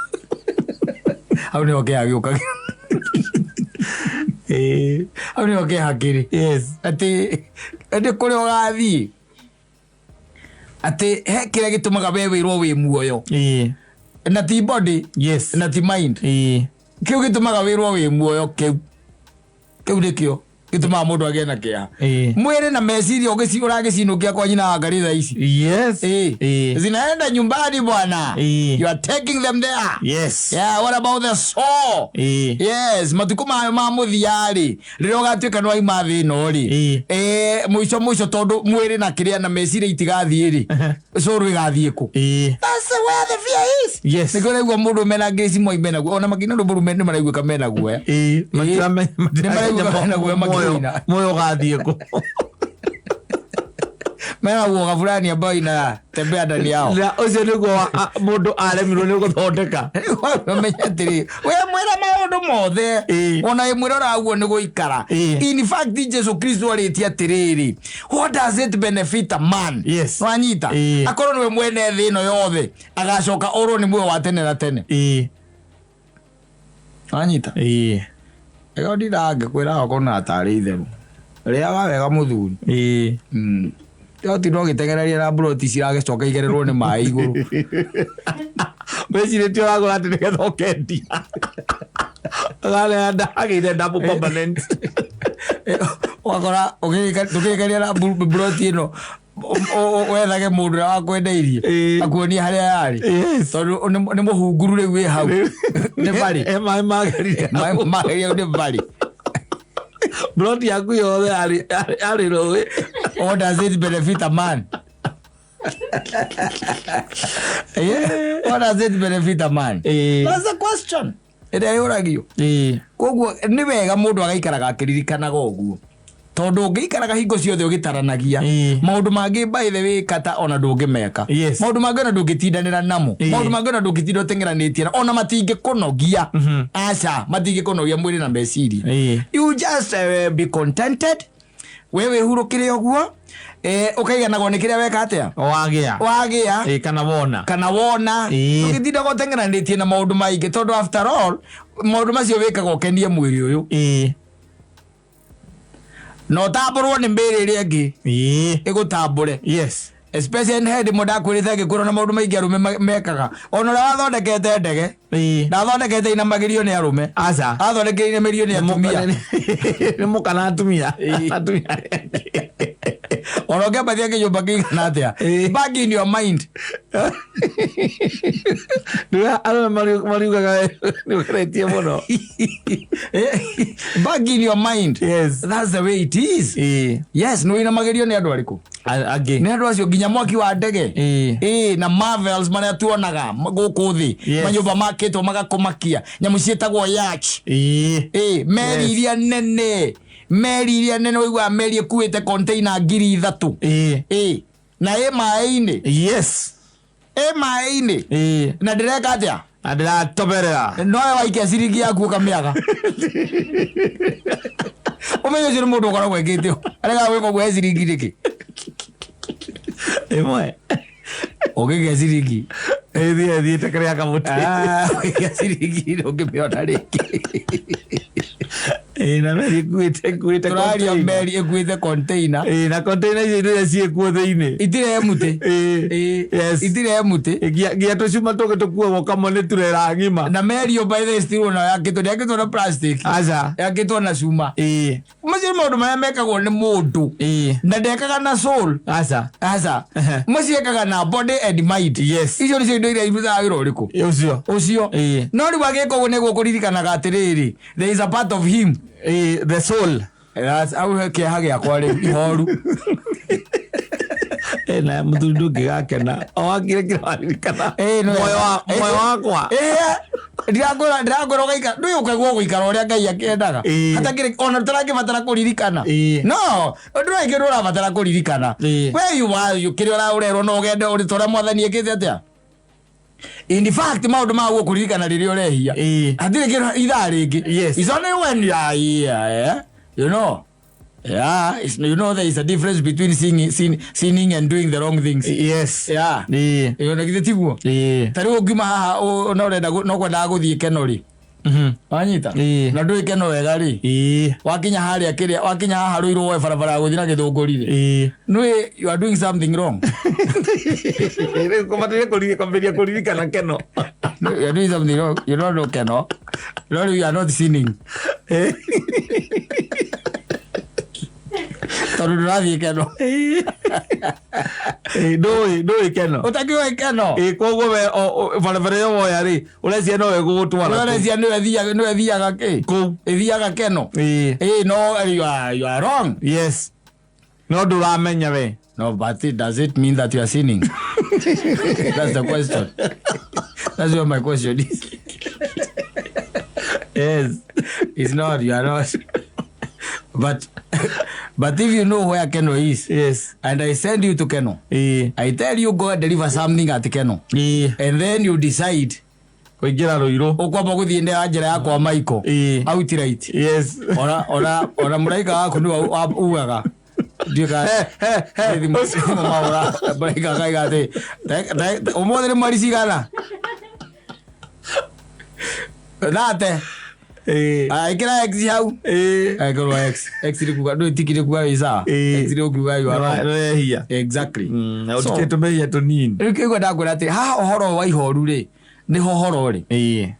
Hau nĩho kĩeha gĩũkaga. Hau nĩho kĩeha kĩrĩ. Atĩ nĩ kũrĩa ũgathiĩ, atĩ he kĩrĩa gĩtũmaga we wĩrwo wĩ muoyo na ti body na ti mind. Kĩu gĩtũmaga wĩrwo wĩ muoyo, kĩu nĩkĩo gĩtũmaga mũndũ agĩe na kĩeha. Mwĩrĩ na meciria ũragĩcinũkia kwa nyina wa Ngarĩ thaa ici. Zinaenda nyumbani, bwana. You are taking them there. Yeah, what about the soul? Yes, matukũ mayo ma mũthia rĩ, rĩrĩa ũgatuĩka nĩ waima thĩ ĩno rĩ, mũico mũico, tondũ mwĩrĩ na kĩrĩa na meciria itigathiĩ rĩ, soul ĩgathiĩ kũ? That's where the fear is. Nĩkĩo ũraigua mũndũ mena ngĩci moi mena guoya, ona makina rwĩmbo rũu nĩ maraiguĩka mena guoya. Nĩ maraiguĩka mena guoya makĩina. Muoyo ũgathiĩ kũ? Mena uoga fulani ambayo inatembea ndani yao. Na ũcio nĩguo mũndũ aremirwo nĩ gũthondeka. Menya atĩrĩ, we mwĩra maũndũ mothe, ona ĩmwĩra ũraguo nĩ gũikara. In fact, Jesu Kristo arĩtie atĩrĩrĩ, what does it benefit a man? Wanyita? Akorwo nĩwe mwene thĩ ĩno yothe, agacoka orwo nĩ muoyo wa tene na tene. Wanyita? Ĩyo ndirangĩkwĩra okorwo na tarĩ itherũ, rĩaga wega, mũthuri. Oti no gĩteng'ereria na mburoti ciragĩcoka igererwo nĩ maĩ igũrũ. Wĩcirĩtie ũragũra atĩ nĩgetha ũkendia, ũganeana agĩire double permanent. Ũgakora tũkĩrĩkania na mburoti ĩno, wethage mũndũ ũrĩa wakwendeirie akuonie harĩa yarĩ, tondũ nĩ mũhunguru rĩu wĩ hau, nĩ barĩ. Maĩ magerire. Maĩ mageria nĩ barĩ. Mburoti yaku yothe yarĩ rũĩ. What does it benefit a man? Yeah. What does it benefit a man? That's the question ĩrĩa yũragio. Koguo nĩ wega mũndũ agaikaraga akĩririkanaga ũguo, tondũ ũngĩikaraga hingo ciothe ũgĩtaranagia maũndũ mangĩ, by the way, kata ona ndũngĩmeka. Maũndũ mangĩ ona ndũngĩtindanĩra namo. Maũndũ mangĩ ona ndũngĩtinda ũteng'eranĩtie na ona matingĩkũnogia. Aca, matingĩkũnogia mwĩrĩ na meciria. You just be contented, we wĩhurũkĩre ũguo, ũkaiganagwo nĩ kĩrĩa weka atĩa. Wagĩa. Wagĩa. Kana wona. Kana wona. Ũgĩtindaga ũteng'eranĩtie na maũndũ maingĩ, tondũ after all maũndũ macio wĩkaga ũkenie mwĩrĩ ũyũ na ũtambũrwo nĩ mĩĩrĩ ĩrĩa ĩngĩ ĩgũtambũre. Especially hĩndĩ ĩmwe ndakwĩrĩte ngĩkwĩra na maũndũ maingĩ arũme mekaga, ona ũrĩa wathondekete ndege ndathondekete inamagĩrio nĩ arũme. Aca. Athondekire inamĩrio nĩ atumia. Nĩ mũkana atumia. Atumia. Ona ũngĩambatia kĩnyũmba kĩigana atĩa, back in your mind. Nĩwe arũme mariugaga nĩ ũgeretie mũno. Back in your mind. That's the way it is. Yes, nĩ ũinamagĩrio nĩ andũ arĩkũ? Angĩ. Nĩ andũ acio nginya mwaki wa ndege. Ĩ na marvels marĩa tuonaga gũkũ thĩ, manyũmba makĩtwo magakũmakia, nyamũ ciĩtagwo yacht. Ĩ meri iria nene, meri iria nene, ũiguaga meri ĩkuĩte container 3000. Ĩ na ĩ maĩ-inĩ. Ĩ maĩ-inĩ. Na ndĩreka atĩa? Na ndĩratoberera. Nowe waikia ciringi yaku ũkamĩaga. Ũmenye ũcio nĩ mũndũ ũkoragwo ekĩte ũũ. Aregaga gwĩka ũguo he ciringi nĩkĩ? Ĩmwe. Ũngĩgĩa ciringi. Ĩthiĩ ĩthiĩte kĩrĩa kamũtĩ. Ah, ũngĩgĩa ciringi ndũngĩmĩona rĩngĩ. Ĩĩ, na meri ĩkuĩte Tũraria container. meri ĩkuĩte container. Ĩĩ, na container icio indo iria ciĩkuo thĩinĩ. Itirĩ mũtĩ. Ĩĩ. Ĩĩ. Yes. Itirĩ mũtĩ. Nginya tũcuma tũngĩ tũkuagwo kamwe nĩ turera ng'ima. Na meri ĩyo by the way still ona yakĩtwo ndĩakĩtwo na plastic. Aca. Yakĩtwo na cuma. Ĩĩ. Macio nĩ maũndũ marĩa mekagwo nĩ mũndũ. Ĩĩ. Na ndekaga na soul. Aca. Aca. Ehe. Macio ekaga na body and mind. Yes. Icio nĩcio indo iria irutaga wĩra ũrĩkũ? Ũcio. Ũcio. Ĩĩ. No rĩu agĩka ũguo nĩguo kũririkanaga atĩrĩrĩ, there is a part of him. Ĩĩ, the soul. That's au he kĩeha gĩakwa rĩu ihoru. Ĩ, na mũthuri ndũngĩgakena. O wakire kĩrĩa waririkana. Ĩĩ, no Muoyo wa- Ĩĩ. muoyo wakwa. Ĩĩ, ndĩrakwĩra ndĩrakwĩra ũgaikara ndũĩ ũkaigua gũikara ũrĩa Ngai akĩendaga. Ĩĩ. Hatakĩrĩ ona tũrangĩbatara kũririkana. Ĩĩ. No, ndũrĩ kĩndũ ũrabatara kũririkana. Ĩĩ. We you are you kĩrĩa ũrerwo no ũgende ũrĩ ta ũrĩa mwathani ekĩte atĩa? In fact maũndũ ma guo kũririkana rĩrĩa ũrehia. Ĩĩ. Hatirĩ kĩndũ ithaa rĩngĩ. Yes. It's only when you are here, eh? You know. Yeah, it's, you know there is a difference between singing, sin, sinning and doing the wrong things. Yes. Yeah. Ĩĩ. Ĩyo na githĩ tiguo? Ĩĩ. Ta rĩu ũngiuma haha na ũrenda no kwendaga gũthiĩ Keno rĩ. Wanyita? Ĩĩ. Na ndũĩ Keno wega rĩ. Ĩĩ. Wakinya harĩa kĩrĩa, wakinya haha Rũirũ woe barabara ya gũthiĩ na Gĩthũngũri rĩ. Ĩĩ. Nĩũĩ you are doing something wrong. Rĩu kũbataire kwambĩrĩria kũririkana Keno. You are doing something wrong. You don't know Keno. No, you are not sinning. Tondũ ndũrathiĩ Keno. Ĩĩ, ndũĩ Keno. Ũtakĩũĩ Keno. Ĩĩ, koguo we barabara ĩyo woya rĩ, ũreciria no ĩgũgũtwara kũu. Ũreciria nĩwe ĩthiaga nĩwe ĩthiaga kĩ? Kũu. Ĩthiaga Keno. Ĩĩ. Ĩĩ, no you are wrong. Yes. No ndũramenya we. No, but it, does it mean that you are sinning? That's the question. That's what my question is. Yes. It's not, you are not. But if you know where Keno is, Yes. and I send you to Keno, Ĩĩ. I tell you go and deliver something at Keno, Ĩĩ. and then you decide Kũingĩra Rũirũ. ũkwamba gũthiĩ na njĩra ya kwa Michael Ĩĩ. outright. Yes. Ona mũraika waku nĩwe ugaga ndiũĩ kana- He, he, he. Thimũ mahũra mũraika akauga atĩ ũmũthĩ nĩ mweri cigana thate. Ĩĩ. Aya, ĩkĩra X hau. Ĩĩ. Ĩkĩrwo X. X nĩ kuga ndũĩ tiki nĩ kuga wĩ sawa. Ĩĩ. X nĩ kuga you are wrong. Nĩwehia. Exactly. Na So, ũtikĩte tũmehia tũnini. rĩu kĩigua ndakwĩra atĩ haha ũhoro wa ihoru rĩ nĩho ũhoro rĩ Ĩĩ.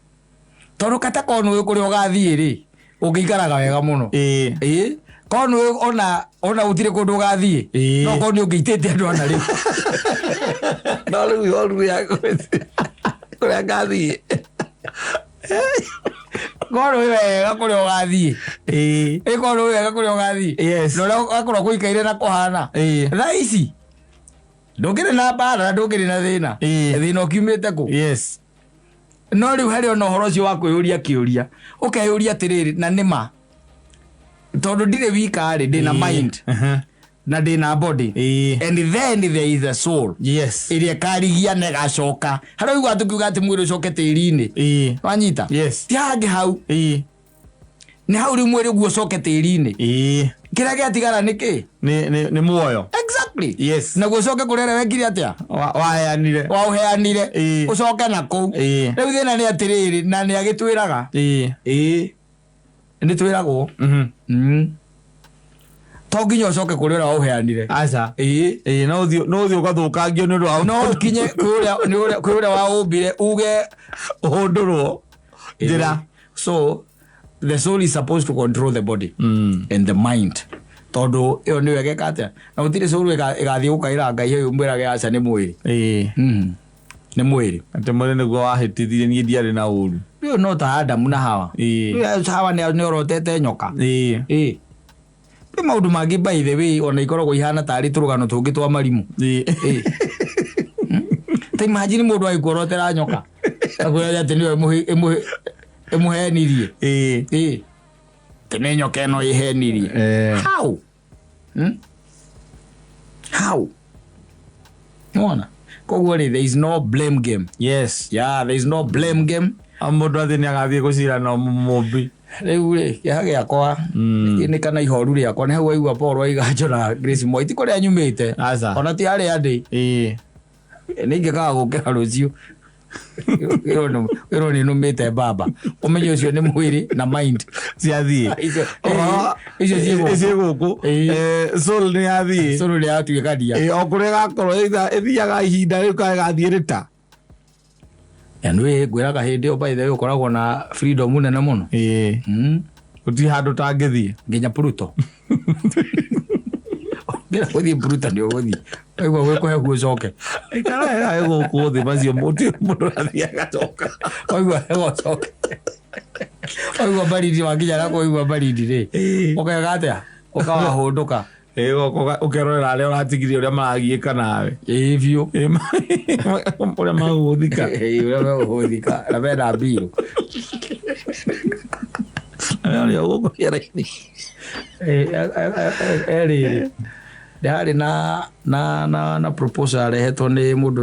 tondũ kata korwo nĩũĩ kũrĩa ũgathiĩ rĩ ũngĩikaraga wega mũno. Ĩĩ. Ĩĩ, korwo nĩũĩ ona gũtirĩ kũndũ ũgathiĩ Ĩĩ. no korwo nĩ ũngĩitĩte andũ ana rĩu. No rĩu ihoru rĩa kũrĩa ngathiĩ. Korwo nĩũĩ wega kũrĩa ũgathiĩ. Ĩĩ. Ĩ korwo nĩũĩ wega kũrĩa ũgathiĩ. Yes. Na ũrĩa ũgakorwo gũikaire na kũhana. Ĩĩ. Thaa ici ndũngĩrĩ na mbara na ndũngĩrĩ na thĩna. Ĩĩ. Thĩna ũkiumĩte kũ? Yes. No rĩu harĩ ona ũhoro ũcio wa kwĩyũria kĩũria. Ũkeyũria atĩrĩrĩ na nĩma tondũ ndirĩ wika rĩ ndĩna mind Uh-huh. na ndĩna body. Ĩĩ. And then there is a soul. Yes. Ĩrĩa ĩkarigia na ĩgacoka. Harĩa ũiguaga tũkiuga atĩ mwĩrĩ ũcoke tĩri-inĩ. Ĩĩ. Wanyita? Yes. Ti hangĩ hau. Ĩĩ. Nĩ hau rĩu mwĩrĩ ũguo ũcoke tĩri-inĩ. Ĩĩ. Kĩrĩa gĩatigara nĩ kĩ? Nĩ muoyo. Exactly. Yes. Naguo ũcoke kũrĩa ũrĩa wekire atĩa? Waheanire. Waũheanire. Ĩĩ. Ũcoke na kũu. Ĩĩ. Rĩu thĩna nĩ atĩrĩrĩ na nĩ agĩtwĩraga. Ĩĩ. Ĩĩ. Nĩ twĩragwo. To nginya ũcoke kũrĩa ũrĩa waũheanire. Aca. Ĩĩ. Ĩĩ, no ũthiĩ no ũthiĩ ũgathũkangio nĩ ũndũ wa No ũkinye kwĩ ũrĩa waũmbire uge ũhũndũrwo njĩra. So the soul is supposed to control the body and the mind. Tondũ ĩyo nĩyo ĩgeka atĩa? Na gũtirĩ soul ĩgathiĩ gũkaĩra Ngai ũyũ mwĩrage aca nĩ mwĩrĩ. Ĩĩ. Nĩ mwĩrĩ. Atĩ mwĩrĩ nĩguo wahĩtithirie niĩ ndiarĩ na ũru. Rĩu no ta Adamu na Hawa. Ĩĩ. Rĩu Hawa nĩ orotete nyoka. Ĩĩ. Ĩĩ. Kwĩ maũndũ mangĩ by the way ona ikoragwo ihana tarĩ tũrũgano tũngĩ twa marimũ. Ĩĩ. Ĩĩ. Ta imagine mũndũ agĩkuorotera nyoka. Akwĩra atĩ nĩwe ĩmũhenirie. Ĩĩ. Ĩĩ. Atĩ nĩ nyoka ĩno ĩhenirie. How? How? Nĩwona? Koguo rĩ, there is no blame game. Yes. Yeah, there is no blame game. Mũndũ atĩ nĩ agathiĩ gũcira na mũmbi. Rĩu rĩ, kĩeha gĩakwa nĩ kana ihoru rĩakwa nĩ hau waigua Paul Waiganjo na Grace Moi ti kũrĩa nyumĩte. Aca. Ona ti harĩa ndĩ. Ĩĩ. Nĩ ingĩkaga gũkĩra rũciũ. Wĩrwo nĩ nũmĩte mbamba. Ũmenye ũcio nĩ mwĩrĩ na mind. Ciathiĩ. Icio icio ciĩ gũkũ. Ciĩ gũkũ. Ĩĩ. Soul nĩ yathiĩ. Cũrũ nĩ yatuĩkania. Ĩĩ, o kũrĩa ĩgakorwo ĩthiaga ihinda rĩu kana ĩgathiĩ rĩta. Na nĩ ngwĩraga hĩndĩ ĩyo by the way ũkoragwo na freedom nene mũno. Ĩĩ. Gũtirĩ handũ ũtangĩthiĩ. Nginya Pluto. Ũngĩenda gũthiĩ Pluto nĩ ũgũthiĩ. Waigua gwĩ kũhehu ũcoke. Ikara wega gũkũ thĩ macio gũtirĩ mũndũ ũrathiĩ agacoka. Waigua heho ũcoke. Waigua baridi wakinya na kũigua baridi rĩ. Ĩĩ. Ũkega atĩa? Ũkawahũndũka. Ĩĩ, ũkerorera arĩa ũratigirie ũrĩa maragiĩka nawe. Ĩĩ biũ. Ĩĩ, ũrĩa magũgũthika. Ĩĩ, ũrĩa megũgũthika na mena mbirũ. Arĩa ũrĩa gũkũ rĩera-inĩ. Rĩrĩ nĩ harĩ na proposal yarehetwo nĩ mũndũ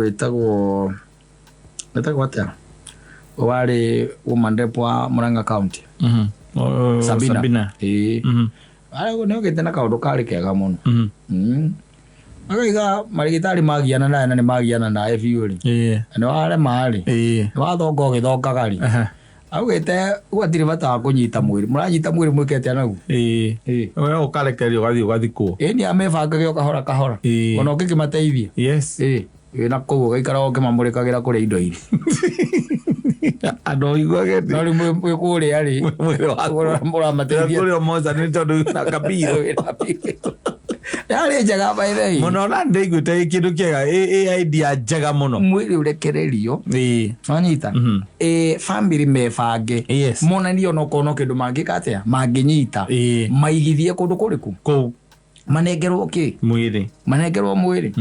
wĩtagwo atĩa, warĩ woman rep wa Murang'a County. Sabina. Sabina. Ĩĩ. Nĩ okĩte na kaũndũ karĩ kega mũno. Akaiga marĩgĩtarĩ magiana naye na nĩ magiana naye biũ rĩ. Na nĩ warema rĩ. Nĩ wathonga ũgĩthongaga rĩ. Augĩte gwatirĩ bata wa kũnyita mwĩrĩ, mũranyita mwĩrĩ mwĩke atĩa naguo? Ĩĩ. Ĩĩ. We ũkarekererio ũgathiĩ ũgathikwo. Ĩĩ, nĩ amebangage o kahora kahora. Ĩĩ. Ona ũngĩkĩmateithia. Yes. Ĩĩ, wĩna kũu ũgaikara ũkĩmamũrĩkagĩra kũrĩa indo irĩ. Andũ ũiguage No rĩu mwĩ kũrĩa rĩ, mwĩrĩ waku. ũramateithia. Kũrĩa moca nĩ tondũ na kabirũ. Yarĩ njega by the way. Mũno na ndĩiguĩte ĩ kĩndũ kĩega, ĩ idea njega mũno. Mwĩrĩ ũrekererio. Ĩĩ. Wanyita? Ĩ, family mebange. Yes. Monanie onokorwo no kĩndũ mangĩka atĩa, mangĩnyita. Ĩĩ. Maigithie kũndũ kũrĩkũ? Kũu. Manengerwo kĩ? Mwĩrĩ. Manengerwo mwĩrĩ.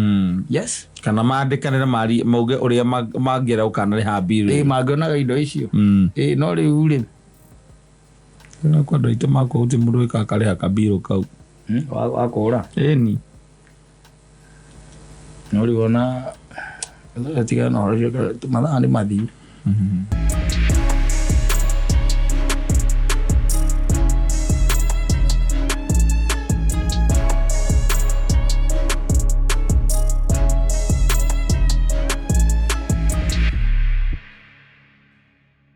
Yes. Kana mandĩkanĩre mauge ũrĩa mangĩenda gũkanarĩha mbirũ. Ĩĩ, mangĩonaga indo icio. Ĩĩ, no rĩu rĩ. Kwa andũ aitũ makwa gũtirĩ mũndũ wĩkaga akarĩha kabirũ kau. Wa kũũra. Ĩni. No rĩu ona tigana na ũhoro ũcio, mathaa nĩ mathiu.